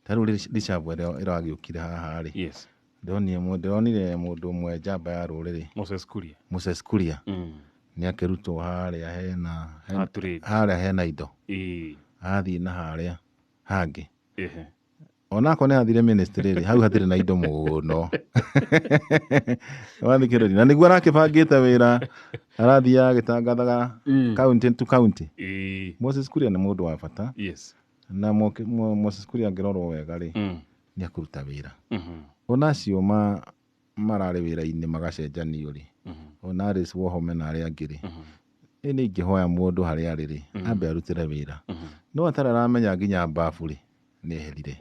Ta rĩu reshuffle ĩrĩa ĩragĩũkire haha rĩ, ndĩronire mũndũ ũmwe njamba ya rũrĩrĩ, Moses Kuria. Moses Kuria, nĩ akĩrutwo harĩa hena Ha trade. Harĩa hena indo, athiĩ na harĩa hangĩ. Onakorwo nĩ athire ministry rĩ, hau hatirĩ na indo mũno. Wathikĩrĩria, na nĩguo arakĩbangĩte wĩra, arathiaga agĩtangathaga county to county. Moses Kuria nĩ mũndũ wa bata. Na Moses Kuria angĩrorwo wega rĩ, nĩ akũruta wĩra. Ona acio mararĩ wĩra-inĩ magacenjanio rĩ, ona Alice Wahome na arĩa angĩ rĩ, ĩ nĩ ingĩhoya mũndũ harĩa arĩ rĩ, ambe arutĩre wĩra. No atarĩ aramenya nginya babu rĩ, nĩ eherire.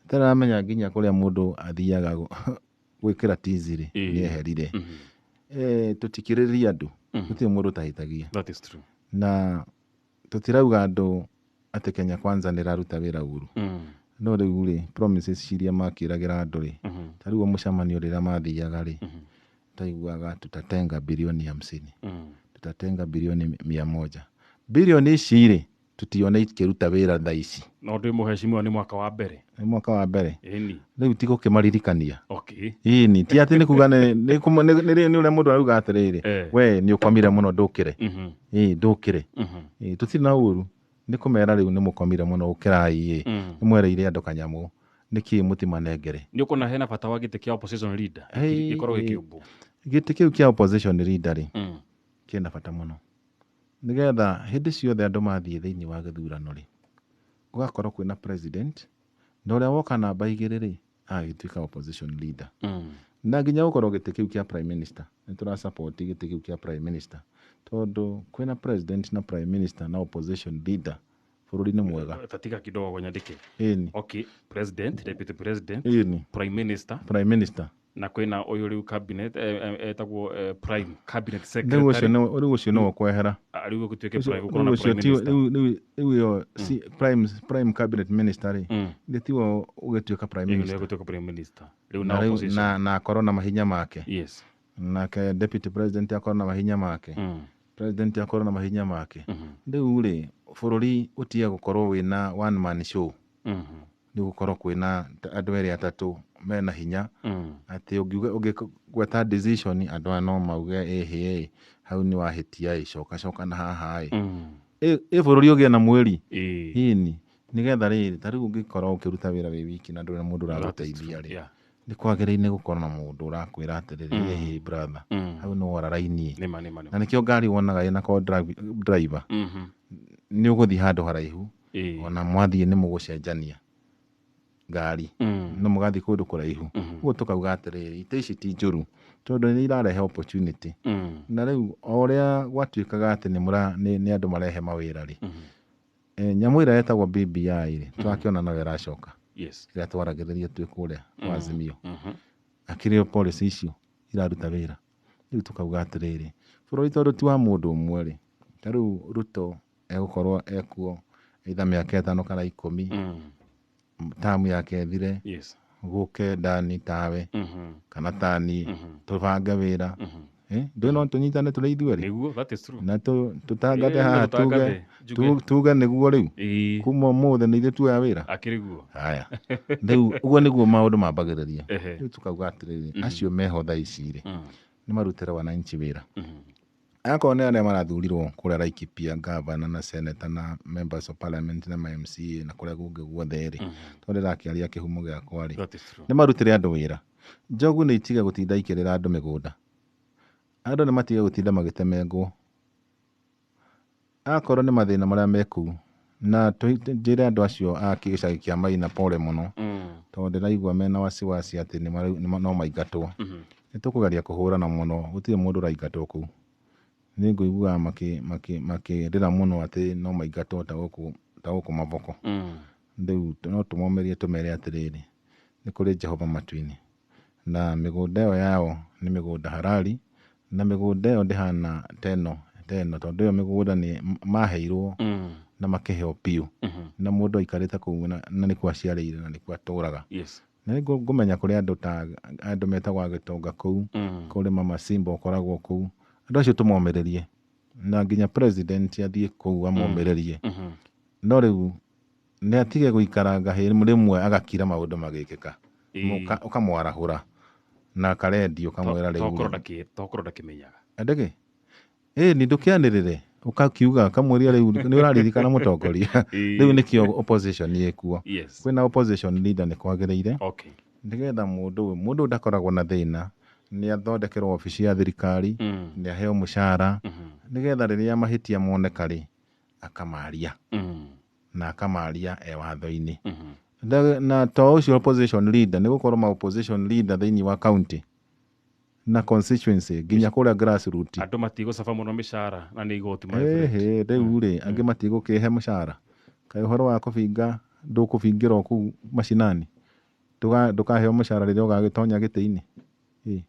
Atarĩ aramenya nginya kũrĩa mũndũ athiaga gwĩkĩra tizi rĩ, nĩ eherire. Tũtikĩrĩrĩria andũ, gũtirĩ mũndũ ũtahĩtagia. That is true. Na tũtirauga andũ atĩ Kenya Kwanza nĩ ĩraruta wĩra ũru. No rĩu rĩ, promises iria makĩragĩra andũ rĩ, ta rĩu mũcemanio rĩrĩa mathiaga rĩ, taiguaga tutatenga bilioni 50, tutatenga bilioni 100. Bilioni ici rĩ, tũtione ikĩruta wĩra thaa ici. No ndĩ mũheshimiwa nĩ mwaka wa mbere. Nĩ mwaka wa mbere. Ĩni. Rĩu ti gũkĩmaririkania. Ĩni, ti atĩ nĩ kuga nĩ ũrĩa mũndũ arauga atĩrĩrĩ, we nĩ ũkomire mũno ndũkĩre. Ĩ ndũkĩre. Ĩ tũtirĩ na ũru. Nĩ kũmera rĩu nĩ mũkomire mũno ũkĩrai ĩ. Nĩ mwereire andũ kanyamũ. Nĩkĩ mũtimanengere? Nĩ ũkuona hena bata wa gĩtĩ kĩa opposition leader Hey, gĩkorwo gĩkĩũmbwo? Gĩtĩ kĩu kĩa opposition leader rĩ, kĩna bata mũno. Nĩgetha hĩndĩ ciothe andũ mathiĩ thĩinĩ wa gĩthurano rĩ, gũgakorwo kwĩna president, na ũrĩa woka namba 2 rĩ, agagĩtuĩka opposition leader. Na nginya gũkorwo gĩtĩ kĩu kĩa prime minister, nĩ tũra support gĩtĩ kĩu kĩa prime minister, tondũ kwĩna president na prime minister na opposition leader, bũrũri nĩ mwega. Tatiga kidogo nyandĩke. Ĩni. Okay, president, deputy president, Ĩni. prime minister. Prime minister. Na kwĩna ũyũ rĩu cabinet etagwo prime cabinet Rĩu secretary. rĩu ũcio nĩwe ũkwehera. Rĩu gũtuĩke Ũcio- prime, gũkorwo na rĩu ũcio prime minister. Rĩu ĩyo prime cabinet minister rĩ, nĩ tiwe ũgĩtuĩka prime Rĩu nĩwe minister. gũtuĩka prime minister. Rĩu na Na rĩu opposition. na akorwo na mahinya make. Nake deputy president akorwo na mahinya make. President akorwo na mahinya make. Rĩu rĩ, bũrũri ũtige gũkorwo wĩna one man show. Nĩ gũkorwo kwĩna andũ erĩ atatũ mena hinya, atĩ ũngiuga ũngĩgweta decision, andũ aya no mauge, "Ĩhĩ, hau nĩ wahĩtia, ĩ coka coka na haha ĩ." Ĩ bũrũri ũgĩe na mwĩri ĩni, nĩgetha rĩrĩ, ta rĩu ũngĩkorwo ũkĩruta wĩra wĩ wiki na ndũrĩ na mũndũ ũragũteithia rĩ, nĩ kwagĩrĩire gũkorwo na mũndũ ũrakwĩra atĩrĩrĩ, "Ĩhĩ brother, hau nĩ wora raini." Nĩma, nĩma, nĩma. Na nĩkĩo ngari wonaga ĩna ko driver, nĩ ũgũthiĩ handũ haraihu, ona mwathiĩ nĩ mũgũcenjania ngari, no mũgathiĩ kũndũ kũraihu. Ũguo tũkauga atĩrĩrĩ, itĩ ici ti njũru tondũ nĩ irarehe opportunity. Na rĩu o ũrĩa gwatuĩkaga atĩ nĩ andũ marehe mawĩra rĩ, nyamũ ĩrĩa ĩtagwo BBI rĩ, tũrakĩona no ĩracoka, ĩrĩa twaragĩrĩria twĩ kũrĩa kwa Azimio. Akĩrĩ o policy icio iraruta wĩra. Rĩu tũkauga atĩrĩrĩ, bũrũri tondũ ti wa mũndũ ũmwe rĩ, ta rĩu Ruto egũkorwo ekuo either mĩaka 5 kana 10, tamu yake ĩthire, gũke Dani tawe kana tani, tũbange wĩra. Ndũĩ no tũnyitane tũrĩ ithuerĩ. Nĩguo, that is true. Na tũtangathe haha, tuge tũtangathe, njuge. Tuge nĩguo rĩu kuma ũmũthĩ nĩ ithuĩ tuoya wĩra. Akĩrĩ guo. Haya, rĩu ũguo nĩguo maũndũ mambagĩrĩria. Rĩu tukauga atĩrĩrĩ, acio meho thaa ici rĩ, nĩ marutĩre wananchi wĩra. Akorwo nĩ arĩa marathurirwo kũrĩa Laikipia, gavana na senator na members of parliament na ma MCA na kũrĩa kũngĩ guothe rĩ, tondũ ndĩrakĩaria kĩhumo gĩakwa rĩ, That is true. nĩ marutĩre andũ wĩra. Njogu nĩ itige gũtinda ikĩrĩra andũ mĩgũnda, andũ nĩ matige gũtinda magĩtemengwo. Akorwo nĩ mathĩna marĩa me kũu, na njĩre andũ acio a gĩcagi kĩa Maina pole mũno, tondũ ndĩraigua mena wasiwasi atĩ no maingatwo. Nĩ tũkũgeria kũhũrana mũno, gũtirĩ mũndũ ũraingatwo kũu. Nĩ ngũiguaga makĩrĩra mũno atĩ no maingatwo ta gũkũ Mavoko. Rĩu no tũmomĩrie, tũmere atĩrĩrĩ, nĩ kũrĩ Jehova matu-inĩ, na mĩgũnda ĩyo yao nĩ mĩgũnda halali, na mĩgũnda ĩyo ndĩhana teno, tondũ ĩyo mĩgũnda nĩ maheirwo na makĩheo biũ, na mũndũ aikarĩte kũu na nĩkuo aciarĩire na nĩkuo atũraga. Na nĩ ngũmenya kũrĩ andũ ta andũ metagwo agĩtonga kũu, kũrĩ Mama Simba ũkoragwo kũu. Andũ acio tũmomĩrĩrie, na nginya president athiĩ kũu amomĩrĩrie. No rĩu nĩ atige gũikaranga rĩmwe agakira maũndũ magĩkĩka. Ũkamwarahũra na karendio ũkamwĩra rĩu Tokorwo ndakĩmenyaga. Andĩkĩ ĩ nĩ ndũkĩanĩrĩre, ũkakiuga ũkamwĩria rĩu nĩ ũraririkana mũtongoria. Rĩu nĩkĩo opposition ĩkuo. Kwĩna opposition leader nĩ kwagĩrĩire, nĩgetha mũndũ ũyũ ndakoragwo na thĩna, nĩ athondekerwo obici ya thirikari, nĩ aheo mũcara, nĩgetha rĩrĩa mahĩtia moneka rĩ, akamaria, na akamaria e watho-inĩ. Na to ũcio opposition leader, nĩ gũkorwo ma opposition leader thĩinĩ wa county na constituency nginya kũrĩa grassroots. Andũ matigũcaba mũno mĩcara na nĩ igoti, my friend. Ĩhĩ, rĩu rĩ, angĩ matigũkĩhe mũcara. Kaĩ ũhoro wa kũbinga ndũkũbingĩrwo kũu macinani, ndũkaheo mũcara rĩrĩa ũgagĩtonya gĩtĩ-inĩ. Ĩ.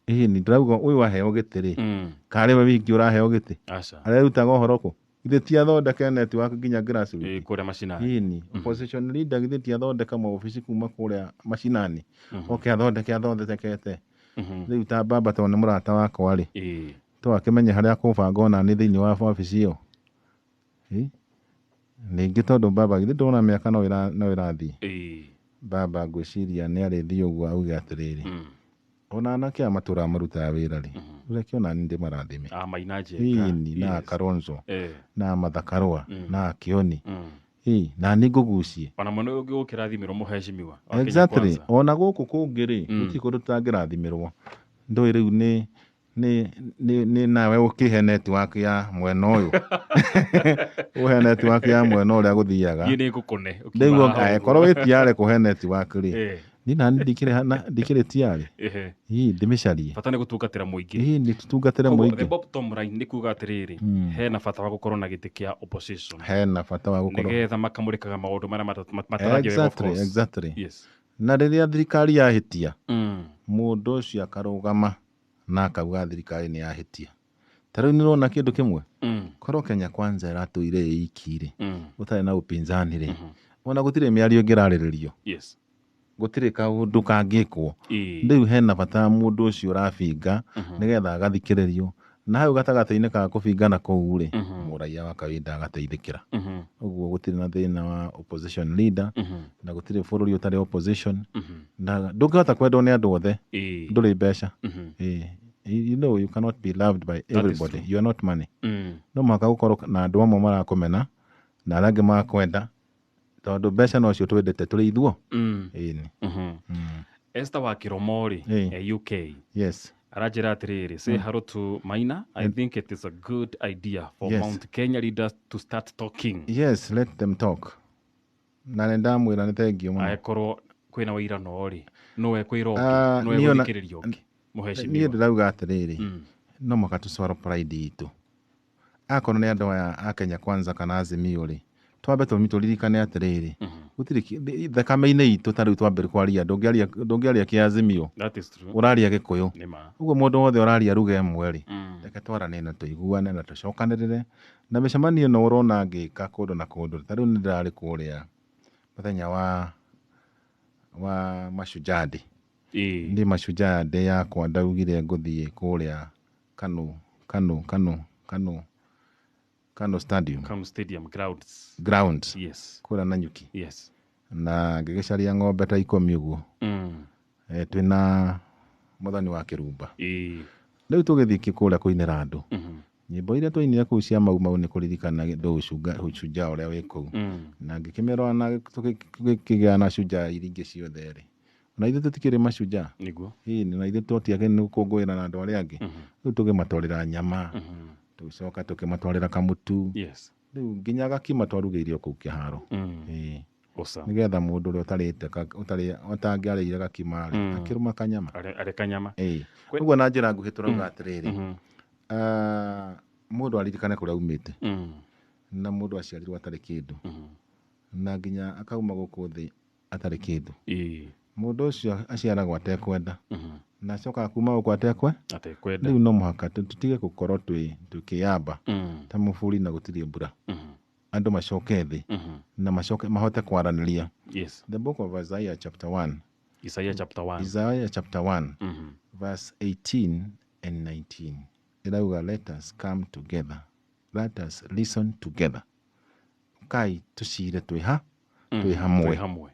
Ĩhĩ, nĩ ndĩrauga ũyũ waheo gĩtĩ rĩ, karĩ we wiki ũraheo gĩtĩ? Aca. Arerutaga ũhoro kũ? Githĩ ti athondeke network nginya grassroots? Ĩ, kũrĩa macinani. Ĩni, opposition leader githĩ ti athondeka maobici kuma kũrĩa macinani, oke athondeke athondekete. Rĩu ta baba, tondũ nĩ mũrata wakwa rĩ, to akĩmenye harĩa akũbanga ona nĩ thĩinĩ wa wabici ĩyo. Ĩ? Ningĩ tondũ baba githĩ ndona mĩaka no ĩrathiĩ. Baba ngwĩciria nĩ arĩthiĩ ũguo auge atĩrĩrĩ, ona anake aya matũraga marutaga wĩra rĩ, reke ona niĩ ndĩmarathime. Ah, Maina Njenga. Ĩni, na Kalonzo, na Martha Karua, na Kioni. Ĩ, na nĩ ngũgucie. Ona mwena ũyũ ũngĩ gũkĩrathimĩrwo mũhecimiwa wa Kenya Exactly. Kwanza. Ona gũkũ kũngĩ rĩ, gũtirĩ kũndũ tũtangĩrathimĩrwo. Ndũĩ rĩu nĩ nawe ũkĩhe network ya mwena ũyũ, ũhe network ya mwena ũrĩa gũthiaga. Niĩ nĩ ngũkũne ũkiuma Rĩu haha ũguo. angĩkorwo wĩ tiarĩ kũhe network rĩ, niĩ nani ndikĩrĩ tiarĩ. Ĩ, ndĩmĩcarie. Bata nĩ gũtungatĩra mũingĩ. Ĩ, nĩ tũtungatĩre Koguo, mũingĩ. the bottom line nĩ kuga atĩrĩrĩ, hena bata wa gũkorwo na gĩtĩ kĩa opposition, Hena bata wa gũkorwo nĩgetha makamũrĩkaga maũndũ marĩa mataragio wega, of course. Na rĩrĩa thirikari yahĩtia, mũndũ ũcio akarũgama na akauga thirikari nĩ yahĩtia. Ta rĩu nĩ ũrona kĩndũ kĩmwe, korwo Kenya Kwanza ĩratũire ĩ iki rĩ, gũtarĩ na upinzani rĩ, ona gũtirĩ mĩario ĩngĩrarĩrĩrio, gũtirĩ kaũndũ kangĩkwo. Rĩu hena bata mũndũ ũcio ũrabinga nĩgetha agathikĩrĩrio Na hau gatagatĩ-inĩ ka kũbingana kũu rĩ, mũraiya wa kawaida agateithĩkĩra. Ũguo gũtirĩ na thĩna wa opposition leader, na gũtirĩ bũrũri ũtarĩ opposition, na ndũngĩhota kwendwo nĩ andũ othe. Ndũrĩ mbeca. Ĩĩ. You know you cannot be loved by That is everybody. true. You are not money. No mũhaka gũkorwo na andũ amwe marakũmena na arĩa angĩ marakwenda, tondũ mbeca nocio twendete tũrĩ ithuo. Ĩni. Esther wa Kiromori, UK, aranjĩra atĩrĩrĩ, say hello to Maina. I think it is a good idea for Mount Kenya leaders to start talking. Yes, let them talk. Na nĩ ndamwĩra nĩ thengiũ mũno. Angĩkorwo kwĩna wĩirano rĩ, no ekwĩra Ah, ũngĩ, no niĩ ona- egũthikĩrĩria ũngĩ Niĩ mũhecimiwa. ndĩrauga atĩrĩrĩ, no mũhaka tũcwaro pride itũ. Akorwo nĩ andũ aya a Kenya Kwanza kana Azimio rĩ, twambe tũririkane atĩrĩrĩ, gũtirĩ thakame-inĩ itũ ta rĩu twambe kwaria, ndũngĩaria kĩazimio. That is true. Ũraria Gĩkũyũ. Nĩ ma. Ũguo mũndũ wothe ũraria ruga ĩmwe rĩ, reke twaranie na tũiguane na tũcokanĩrĩre. Na mĩcemanio ĩno ũrona ngĩka kũndũ na kũndũ, ta rĩu nĩ ndĩrarĩ kũrĩa mũthenya wa Mashujaa Day. Ndĩ Mashujaa Day yakwa ndaugire ngũthiĩ kũrĩa Kanu, Kanu, Kanu, Kanu, Kanu Stadium. Kanu Stadium grounds. Grounds. Yes. Kũrĩa Nanyuki. Yes. Na ngĩgĩcaria ng'ombe ta 10 ũguo. Twĩna Mũthoni wa Kĩrumba. Rĩu tũgĩthiĩ kũrĩa kũinĩra andũ. Nyĩmbo iria twainire kũu cia Mau Mau nĩ kũririkana shujaa ũrĩa wĩ kũu. Na ngĩkĩmĩrora na tũgĩkĩgĩa na shujaa iria ingĩ ciothe rĩ. Na ithuĩ tũtikĩrĩ mashujaa. Nĩguo. Ĩĩ, na ithuĩ tũtiagĩrĩirwo nĩ gũkũngũĩra na andũ arĩa angĩ. Rĩu tũgĩmatwarĩra nyama, tũgĩcoka tũkĩmatwarĩra kamũtu. Rĩu nginya gakima twarugĩire o kũu kĩharo. Ĩĩ. Nĩgetha mũndũ ũrĩa ũtarĩte ũtangĩarĩire gakima rĩ, akĩrũma kanyama. Arĩ kanyama. Ĩĩ. Ũguo na njĩra nguhĩ tũrauga atĩrĩrĩ, mũndũ aririkane kũrĩa aumĩte. Na mũndũ aciarirwo atarĩ kĩndũ. Na nginya akauma gũkũ thĩ atarĩ kĩndũ. Mũndũ ũcio aciaragwo atekwenda. Na acokaga kuma gũkũ atekwenda. Rĩu no mũhaka tũtige gũkorwo tũkĩyamba ta mũburi na gũtirĩ mbura. Andũ macoke thĩ na macoke mahote kwaranĩria. The book of Isaiah chapter 1. Isaiah chapter 1. Isaiah chapter 1 verse 18 and 19. Ĩrauga, let us come together. Let us listen together. Kai tũcire twĩ ha? Twĩ hamwe. Twĩ hamwe.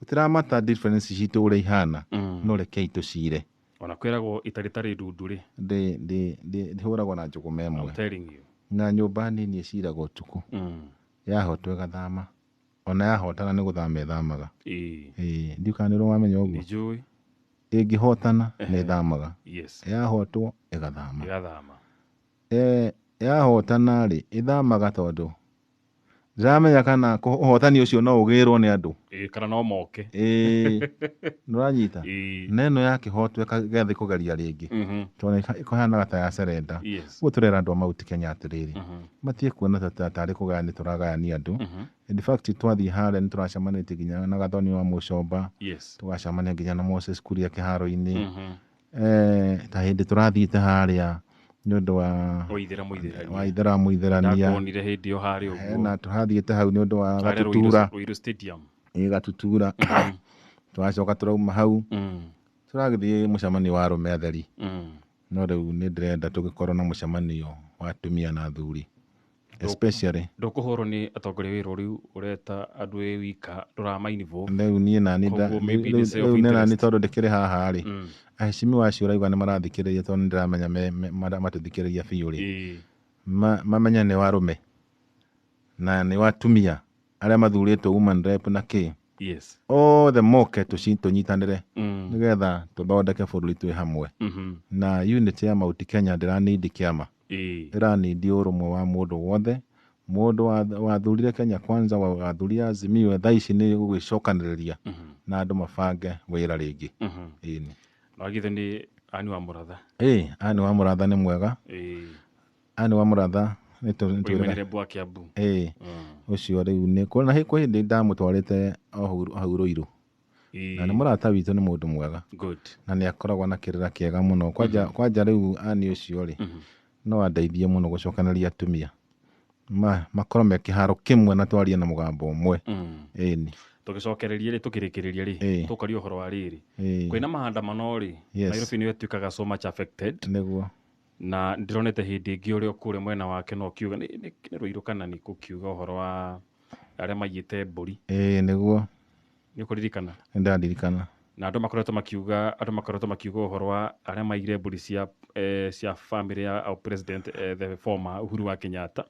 Gũtiramata difference citũ ũrĩa ihana, no rekei tũcire. Ona kwĩragwo ita rĩtarĩ ndundu rĩ. Ndĩhũragwo na njũgũma ĩmwe. I'm telling you. Na nyũmba nini ĩciragwo ũtukũ. Yahotwo ĩgathama. Ona yahotana nĩ gũthama ĩthamaga. Ĩĩ, ndiũĩ kana nĩ ũrĩ wamenya ũguo. Nĩnjũĩ. Ĩngĩhotana nĩ ĩthamaga. Yahotwo ĩgathama. Ĩgathama. Yahotana rĩ, ĩthamaga tondũ ndĩramenya kana ũhotani ũcio no ũgĩrwo nĩ andũ. Ĩĩ, kana no moke. Ĩĩ, nĩũranyita? Na ĩno yakĩhotwo ĩgathiĩ kũgeria rĩngĩ. Tondũ ĩkũhanaga ta ya serenda. Ũguo tũrera andũ a Mount Kenya atĩrĩrĩ, matige kuona ta tarĩ kũgayania tũragayania andũ. In fact twathiĩ harĩa nĩ tũracemanĩtie nginya na Gathoni wa Mũcomba. Tũgacemania nginya na Moses Kuria kĩharo-inĩ. Ta hĩndĩ tũrathiĩte harĩa nĩ ũndũ wa Waithera mũithĩrania. Waithera mũithĩrania. Ndakuonire hĩndĩ ĩyo harĩa ũguo. Na tũrathiĩte hau nĩ ũndũ wa Harĩa Gatutura. Ruiru Stadium. Ĩĩ, Gatutura. Tũracoka tũrauma hau. Tũragĩthiĩ mũcemanio wa arũme atheri. No rĩu nĩ ndĩrenda tũgĩkorwo na mũcemanio wa atumia na athuri. Especially. Ndũkũhũrwo nĩ atongoria wĩra rĩu ũreta andũ wĩ wika ndũrama-involve. Rĩu niĩ nani Koguo maybe nĩ self rĩu nĩ nani interest. tondũ ndĩkĩrĩ haha rĩ. Aheshimiwa acio ũraigua nĩ marathikĩrĩria tondũ nĩ ndĩramenya matũthikĩrĩria biũ rĩ. Mamenya nĩ wa arũme na nĩ wa atumia arĩa mathurĩtwo woman rep na kĩ. Othe moke tũnyitanĩre nĩgetha tũthondeke bũrũri twĩ hamwe. Na unity ya Mount Kenya ndĩranindi kĩama. Ĩranindi ũrũmwe wa mũndũ wothe. Mũndũ wathurire Kenya Kwanza, wathurire Azimio, thaa ici nĩ gũgĩcokanĩrĩria na andũ mabange wĩra rĩngĩ. Ĩni. Na githĩ nĩ Anne wa Mũratha. Ĩĩ, Anne wa Mũratha nĩ mwega. Anne wa Mũratha nĩ Woimĩrĩre wa Kiambu. Ĩĩ. Ũcio rĩu nĩ na kwĩ hĩndĩ ndamũtwarĩte o hau Ruiru. Na nĩ mũrata witũ, nĩ mũndũ mwega. Na nĩ akoragwo na kĩrĩra kĩega mũno. Kwanja rĩu Anne ũcio rĩ, no andeithie mũno gũcokanĩria atumia. Makorwo me kĩharo kĩmwe na twarie na mũgambo ũmwe. Ĩni. Tũgĩcokereria rĩ, tũkĩrĩkĩrĩria rĩ, tũkaria ũhoro wa rĩrĩ. Kwĩna maandamano rĩ, Nairobi nĩyo ĩtuĩkaga so much affected. Nĩguo. Na ndĩronete hĩndĩ ĩngĩ ũrĩa kũrĩa mwena wake no kiuga nĩ Rũirũ kana nĩ kũkiuga ũhoro wa arĩa maiyĩte mbũri. Ĩĩ nĩguo. Nĩ ũkũririkana? Nĩ ndaririkana. Na andũ makoretwo makiuga ũhoro wa arĩa maiyire mbũri cia cia family ya our president the former Uhuru wa Kenyatta.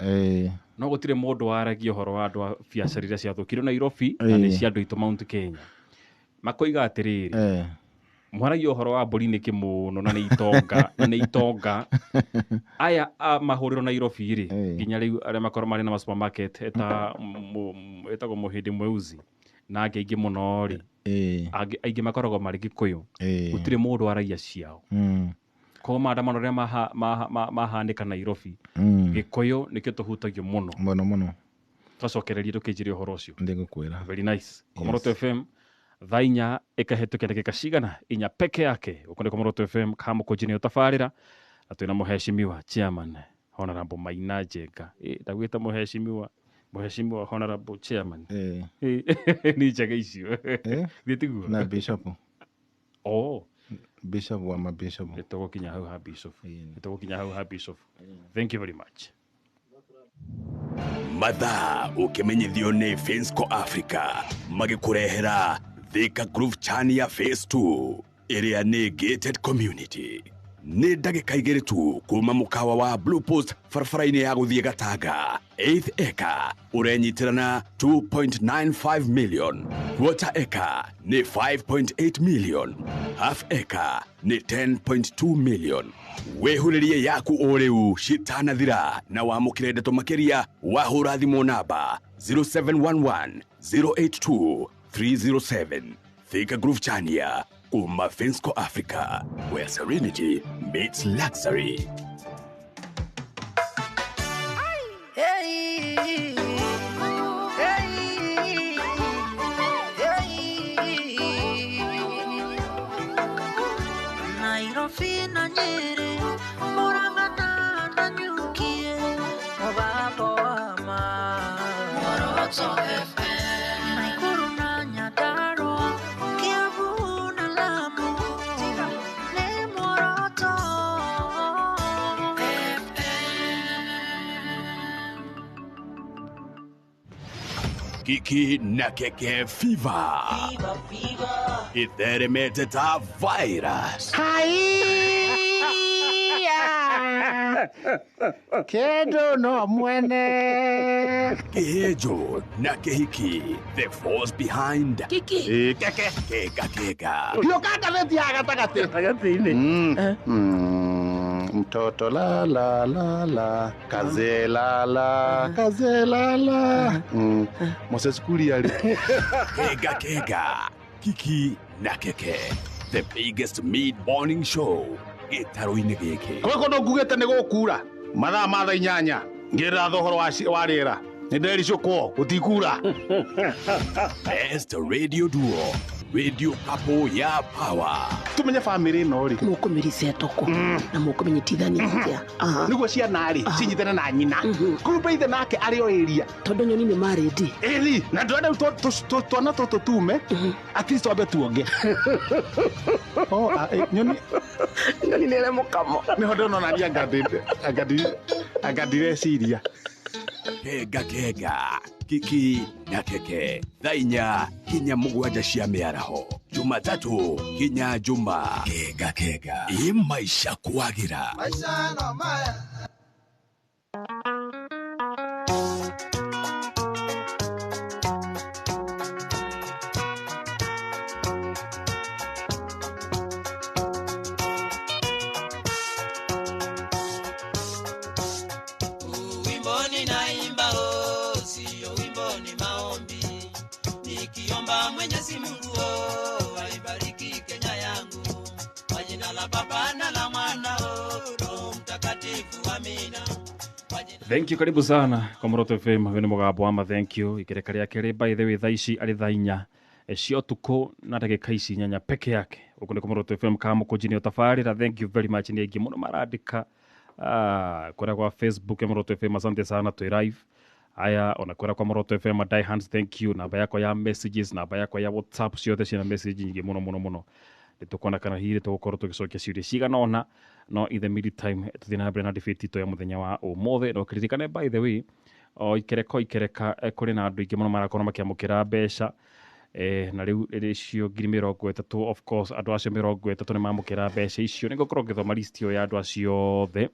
No gũtirĩ mũndũ waragia ũhoro wa andũ a biacara iria ciathũkirio Nairobi na nĩ cia andũ aitũ Mount Kenya. Makoiga atĩrĩrĩ, mwaragia ũhoro wa mbũri nĩkĩ mũno na nĩ itonga na nĩ itonga aya mahũrĩrwo Nairobi rĩ nginya rĩu arĩa makorwo marĩ na ma supermarket eta etagwo Mũhĩndĩ Mweusi na angĩ aingĩ mũno rĩ, aingĩ makoragwo marĩ Gĩkũyũ, gũtirĩ mũndũ waragia ciao. Koguo maandamano rĩrĩa mahanĩka Nairobi, Gĩkũyũ nĩkĩo tũhutagio mũno mũno mũno. Twacokereria tũkĩnjĩria ũhoro ũcio. Ndĩgũkwĩra. Very nice. Komoroto FM thaa inya ĩkahĩtũkia ndagĩka cigana inya peke yake. Gũkũ nĩ Komoroto FM Kamũkũnji nĩyo tabarĩra na twĩna mũhecimiwa chairman Honorable Maina Njenga. Ndagwĩta mũhecimiwa Honorable chairman. Nĩ njega icio. Githĩ tiguo? Na bishop. Oh. Bishop wa mabishop. Nĩtũgũkinya hau ha bishop. Nĩtũgũkinya hau ha bishop. Thank you very much. Mathaa ũkĩmenyithio nĩ Finsco Africa magĩkũrehera Thika Groove Chania Phase 2 ĩrĩa nĩ gated community. Nĩ ndagĩka igĩrĩ tu kuma mũkawa wa Blue Post barabara-inĩ ya gũthiĩ Gatanga. 8th acre ũrenyitĩra na 2.95 million, quarter acre nĩ 5.8 million, half acre nĩ 10.2 million. Wĩhurĩrie yaku o rĩu citanathira na wamũkĩre ndeto makĩria wahũra thimũ namba 0711 082 307. Thika Groove Chania kuma Finsco Africa, where serenity meets luxury. Hey, hey, hey. Nairobi na Nyeri, Murang'a na Nanyuki, Mũgambo wa ma. Moroto FM. Nakuru na Nyandarua, Kiambu na Lamu, nĩ Moroto FM. Kiki na Keke Fever. Fever, fever. Itheremete ta virus. Haiya. Kendo no mwene. Kihejo na Kehiki, the force behind Kiki. Keke Keka Keka. Hiyo gazeti ya gatagatĩ. Gatagatĩ-inĩ. Mtoto la la la la kaze la la kaze la la. Moses Kuria. Kega Kega. Kiki na Keke, the biggest mid-morning show. Gĩtarũ-inĩ gĩkĩ. Kwĩ kũndũ ngugĩte nĩ gũkura mathaa ma thaa inyanya ngĩrĩra thogoro wa rĩera nĩ ndericũkwo gũtikura. Best radio duo, radio couple ya power. Tumenye family ĩno rĩ mũkũmĩricea toko na mũkũmĩnyitithania atĩa? Nĩguo ciana rĩ cinyitane na nyina kumbe ithe nake arĩ o area tondũ nyoni nĩ marĩndi ĩni na ndĩrenda rĩu twana tũtũ tume at least twambe tuonge. Nyoni nyoni nĩ ĩrĩ mũkamo. Nĩho ndĩronania anga ndireciria. Kega Kega, Kiki na Keke, thaa inya kinya mũgwanja cia mĩaraho, Jumatatu kinya Juma. Kega Kega, ĩ maisha kwagĩra. Maisha no maya. Mwenyezi Mungu aibariki Kenya yangu kwa jina la Baba na la Mwana Roho Mtakatifu, amina. Thank you, karibu sana kwa Moroto FM. Huyu ni mũgambo wa ma thank you. Ikereka rĩake rĩ by the way thaa ici arĩ thaa inya cia ũtukũ na ndagĩka ici inyanya peke yake. Gũkũ nĩ kwa Moroto FM Kamũkũnji nĩyo tabarĩra. Thank you very much. Nĩ aingĩ mũno marandĩka kũrĩa kwa Facebook ya Moroto FM, asante sana, twĩ live. Aya ona kũrĩa kwa Moroto FM Die Hands, thank you. Namba yakwa ya messages, namba yakwa ya WhatsApp ciothe ciĩna message nyingĩ mũno mũno mũno. Nĩ tũkuona kana hihi tũgũkorwo tũgĩcokia ciũria cigana ũna, no in the meantime tũthiĩ na mbere na debate itũ ya mũthenya wa ũmũthĩ. Na ũkĩririkane, by the way, o ikereka o ikereka, kũrĩ na andũ aingĩ mũno marakorwo makĩamũkĩra mbeca, na rĩu icio 30,000. Of course andũ acio 30 nĩ mamũkĩra mbeca icio. Nĩ ngũkorwo ngĩthoma list ĩyo ya andũ acio othe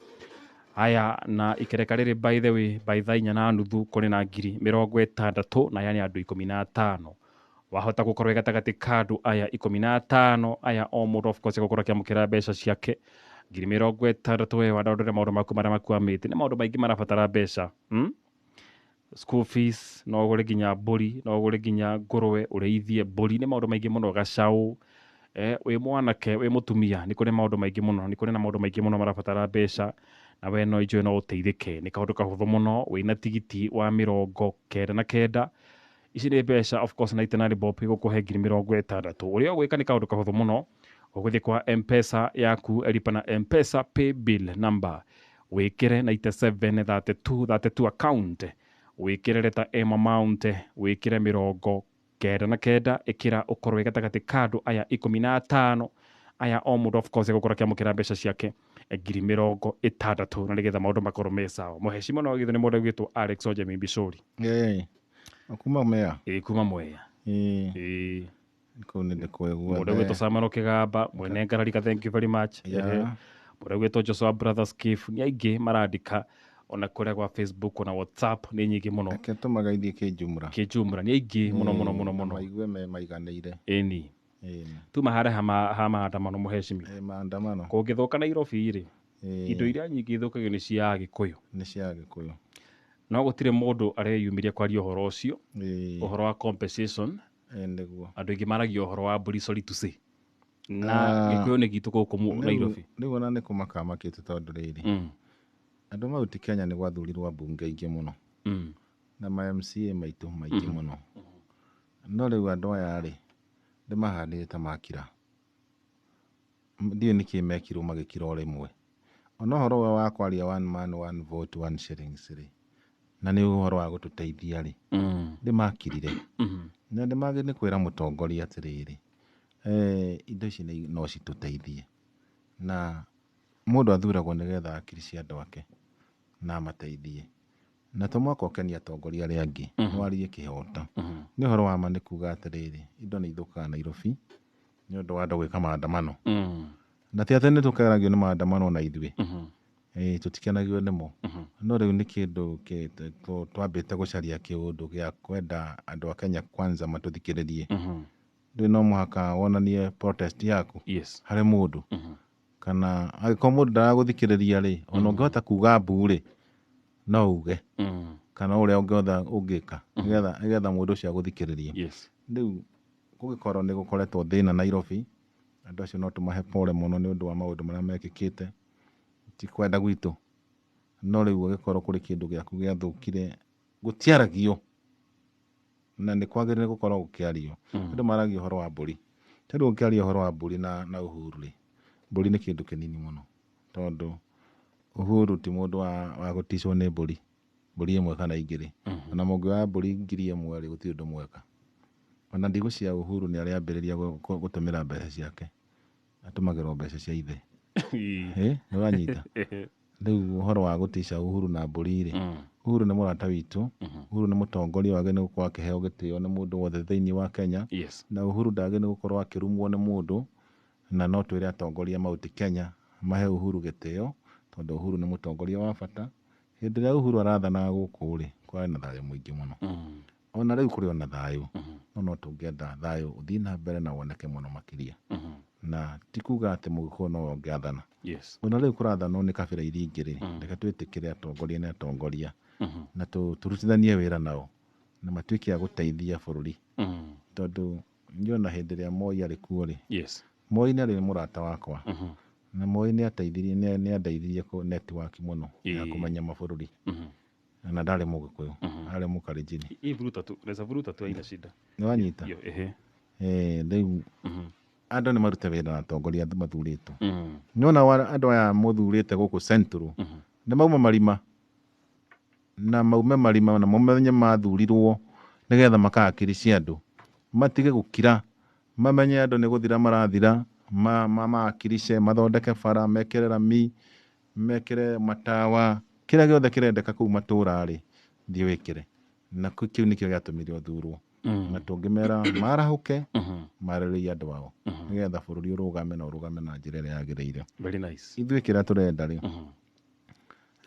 aya. Na ikereka rĩrĩ, by the way, by thaa 4:30 kũrĩ na 60,000, na aya nĩ andũ 15. Wahota gũkorwo wĩ gatagatĩ ka andũ aya 15 aya. O mũndũ, of course, egũkorwo akĩamũkĩra mbeca ciake 60,000. We wandondore maũndũ maku marĩa makwamĩte. Nĩ maũndũ maingĩ marabatara mbeca, School fees, no ũgũre nginya mbũri, no ũgũre nginya ngũrwe ũrĩithie mbũri. Nĩ maũndũ maingĩ mũno, gacaũ, wĩ mwanake, wĩ mũtumia, nĩ kũrĩ maũndũ maingĩ mũno, nĩ kũrĩ na maũndũ maingĩ mũno marabatara mbeca. Na we no njũĩ no ũteithĩke. Nĩ kaũndũ kahũthũ mũno. Wĩna tigiti wa 99. Ici nĩ mbeca, of course, 99 bob igũkũhe 60,000. Ũrĩa ũgwĩka nĩ kaũndũ kahũthũ mũno. Ũgũthiĩ kwa M-Pesa yaku, lipa na M-Pesa pay bill number, wĩkĩre 97 32 32, account wĩkĩre letter M, amount wĩkĩre 99. Ĩkĩra ũkorwo wĩ gatagatĩ ka andũ aya 15 aya. O mũndũ, of course, egũkorwo akĩamũkĩra mbeca ciake 60,000, na nĩgetha maũndũ makorwo me sawa. Mũheci mũno githĩ nĩ mũndũ ũgwĩtwo Alex Ojemi Bicori. Ĩĩ. Kuma Mwea. Ĩĩ, kuma Mwea. Ĩĩ. Ĩĩ. Kũu nĩ ndĩkũĩ Mũndũ ũgwĩtwo Samuel Kĩgamba mwene ngararika, thank you very much. Yeah. Ehe. Mũndũ ũgwĩtwo Joshua Brothers Kif. Nĩ aingĩ marandĩka ona kũrĩa gwa Facebook ona WhatsApp, nĩ nyingĩ mũno. Reke tũmageithie kĩnjumra. Kĩnjumra nĩ aingĩ mũno mũno mũno mũno. Maigue me maiganĩire. Ĩni. Ĩni. Tuma harĩa ha maandamano, mũhecimi. Ĩ, maandamano. Kũngĩthũka Nairobi rĩ, Ĩĩ. indo iria nyingĩ ithũkagio nĩ cia Agĩkũyũ. Nĩ cia Agĩkũyũ. No gũtirĩ mũndũ areyumirie kwaria ũhoro ũcio. Ĩĩ. Ũhoro wa compensation. Ĩĩ, nĩguo. Andũ aingĩ maragia ũhoro wa mbũri, sorry to say, na Ah. Gĩkũyũ nĩ gitũ gũkũ Nairobi. Rĩu ona nĩ kũmaka makĩte tondũ rĩrĩ, andũ mau ti Kenya nĩ gwathurirwo ambunge aingĩ mũno na ma MCA maitũ maingĩ mũno, no rĩu andũ aya rĩ nĩ mahanire ta makira. Ndiũĩ nĩkĩ mekirwo magĩkira o rĩmwe. Ona ũhoro ũyũ wa kwaria one man one vote one shillings rĩ, na nĩ ũhoro wa gũtũteithia rĩ, nĩ makirire. Na nĩ magĩ nĩ kwĩra mũtongoria atĩrĩrĩ, indo ici no citũteithie. Na mũndũ athuragwo nĩgetha akiri cia andũ ake na amateithie, na to mũhaka ũkenie atongoria arĩa angĩ. Warie kĩhoto. Nĩ ũhoro wa ma nĩ kuga atĩrĩrĩ, indo nĩ ithũkaga Nairobi nĩ ũndũ wa andũ gwĩka maandamano. Na ti atĩ nĩ tũkenagio nĩ maandamano na ithuĩ. Ĩĩ, tũtikenagio nĩmo, no rĩu nĩ kĩndũ twambĩte gũcaria kĩũndũ gĩa kwenda andũ a Kenya kwanza matũthikĩrĩrie. Rĩu no mũhaka wonanie protest yaku harĩ mũndũ, kana angĩkorwo mũndũ ndaragũthikĩrĩria rĩ, ona ũngĩhota kuga mbu rĩ, no uge kana ũrĩa ũngĩhota ũngĩka nĩgetha mũndũ ũcio agũthikĩrĩrie. Rĩu kũngĩkorwo nĩ gũkoretwo thĩna Nairobi, andũ acio no tũmahe pole mũno nĩ ũndũ wa maũndũ marĩa mekĩkĩte. Ti kwenda gwitũ, no rĩu ũgĩkorwo kũrĩ kĩndũ gĩaku gĩathũkire, gũtiaragio na nĩ kwagĩrĩire gũkorwo gũkĩario. Andũ maragia ũhoro wa mbũri. Ta rĩu ũngĩaria ũhoro wa mbũri na Uhuru rĩ, mbũri nĩ kĩndũ kĩnini mũno, tondũ Uhuru ti mũndũ wa gũticwo nĩ mbũri, mbũri ĩmwe kana igĩrĩ. Ona mũngĩoya mbũri 1,000 rĩ, gũtirĩ ũndũ mweka. Ona ndigũcia Uhuru nĩ arĩambĩrĩria gũtũmĩra mbeca ciake, atũmagĩrwo mbeca cia ithe. Ĩ, nĩ ũranyita? Rĩu ũhoro wa gũtica Uhuru na mbũri rĩ, Uhuru nĩ mũrata witũ. Uhuru nĩ mũtongoria wagĩrĩire nĩ gũkorwo akĩheo gĩtĩo nĩ mũndũ wothe thĩinĩ wa Kenya. Na Uhuru ndagĩrĩire nĩ gũkorwo akĩrumwo nĩ mũndũ. Na no twĩre atongoria Mount Kenya mahe Uhuru gĩtĩo, tondũ Uhuru nĩ mũtongoria wa bata. Hĩndĩ ĩrĩa Uhuru arathanaga gũkũ rĩ, kwarĩ na thayũ mũingĩ mũno. Ona rĩu kũrĩ ona thayũ, no tũngĩenda thayũ ũthiĩ na mbere na woneke mũno makĩria. Na ti kuga atĩ Mũgĩkũyũ nowe ũngĩathana. Ona rĩu kũrathanwo nĩ kabira iria ingĩ rĩ, reke twĩtĩkĩre atongoria nĩ atongoria, na tũrutithanie wĩra nao na matuĩke a gũteithia bũrũri. Tondũ niĩ ona hĩndĩ ĩrĩa Moi arĩ kuo rĩ, Moi nĩ arĩ mũrata wakwa, na Moi nĩ ateithirie, nĩ andeithirie kũ network mũno ya kũmenya mabũrũri. Na ndarĩ Mũgĩkũyũ, arĩ Mũkalenjin. Hii vuruta tu, naweza vuruta tu, haina shida. Nĩ wanyita? Hiyo, ehe. Eh, rĩu andũ nĩ marute wĩra na atongoria mathurĩtwo. Nĩwona andũ aya mũthurĩte gũkũ Central nĩ mauma marima, na maume marima na mamenye mathurirwo nĩgetha makakiri cia andũ, matige gũkira, mamenye andũ nĩ gũthira marathira. Maakirice mathondeke bara, mekĩre rami, mekĩre matawa, kĩrĩa gĩothe kĩrendeka kũu matũra rĩ, thiĩ wĩkĩre. Na kĩu nĩkĩo gĩatũmire ũthurwo. Na tũngĩmera marahũke, marĩrĩrie andũ ao, nĩgetha bũrũri ũrũgame na ũrũgame na njĩra ĩrĩa yagĩrĩire. Very nice. Ithuĩ kĩrĩa tũrenda rĩ,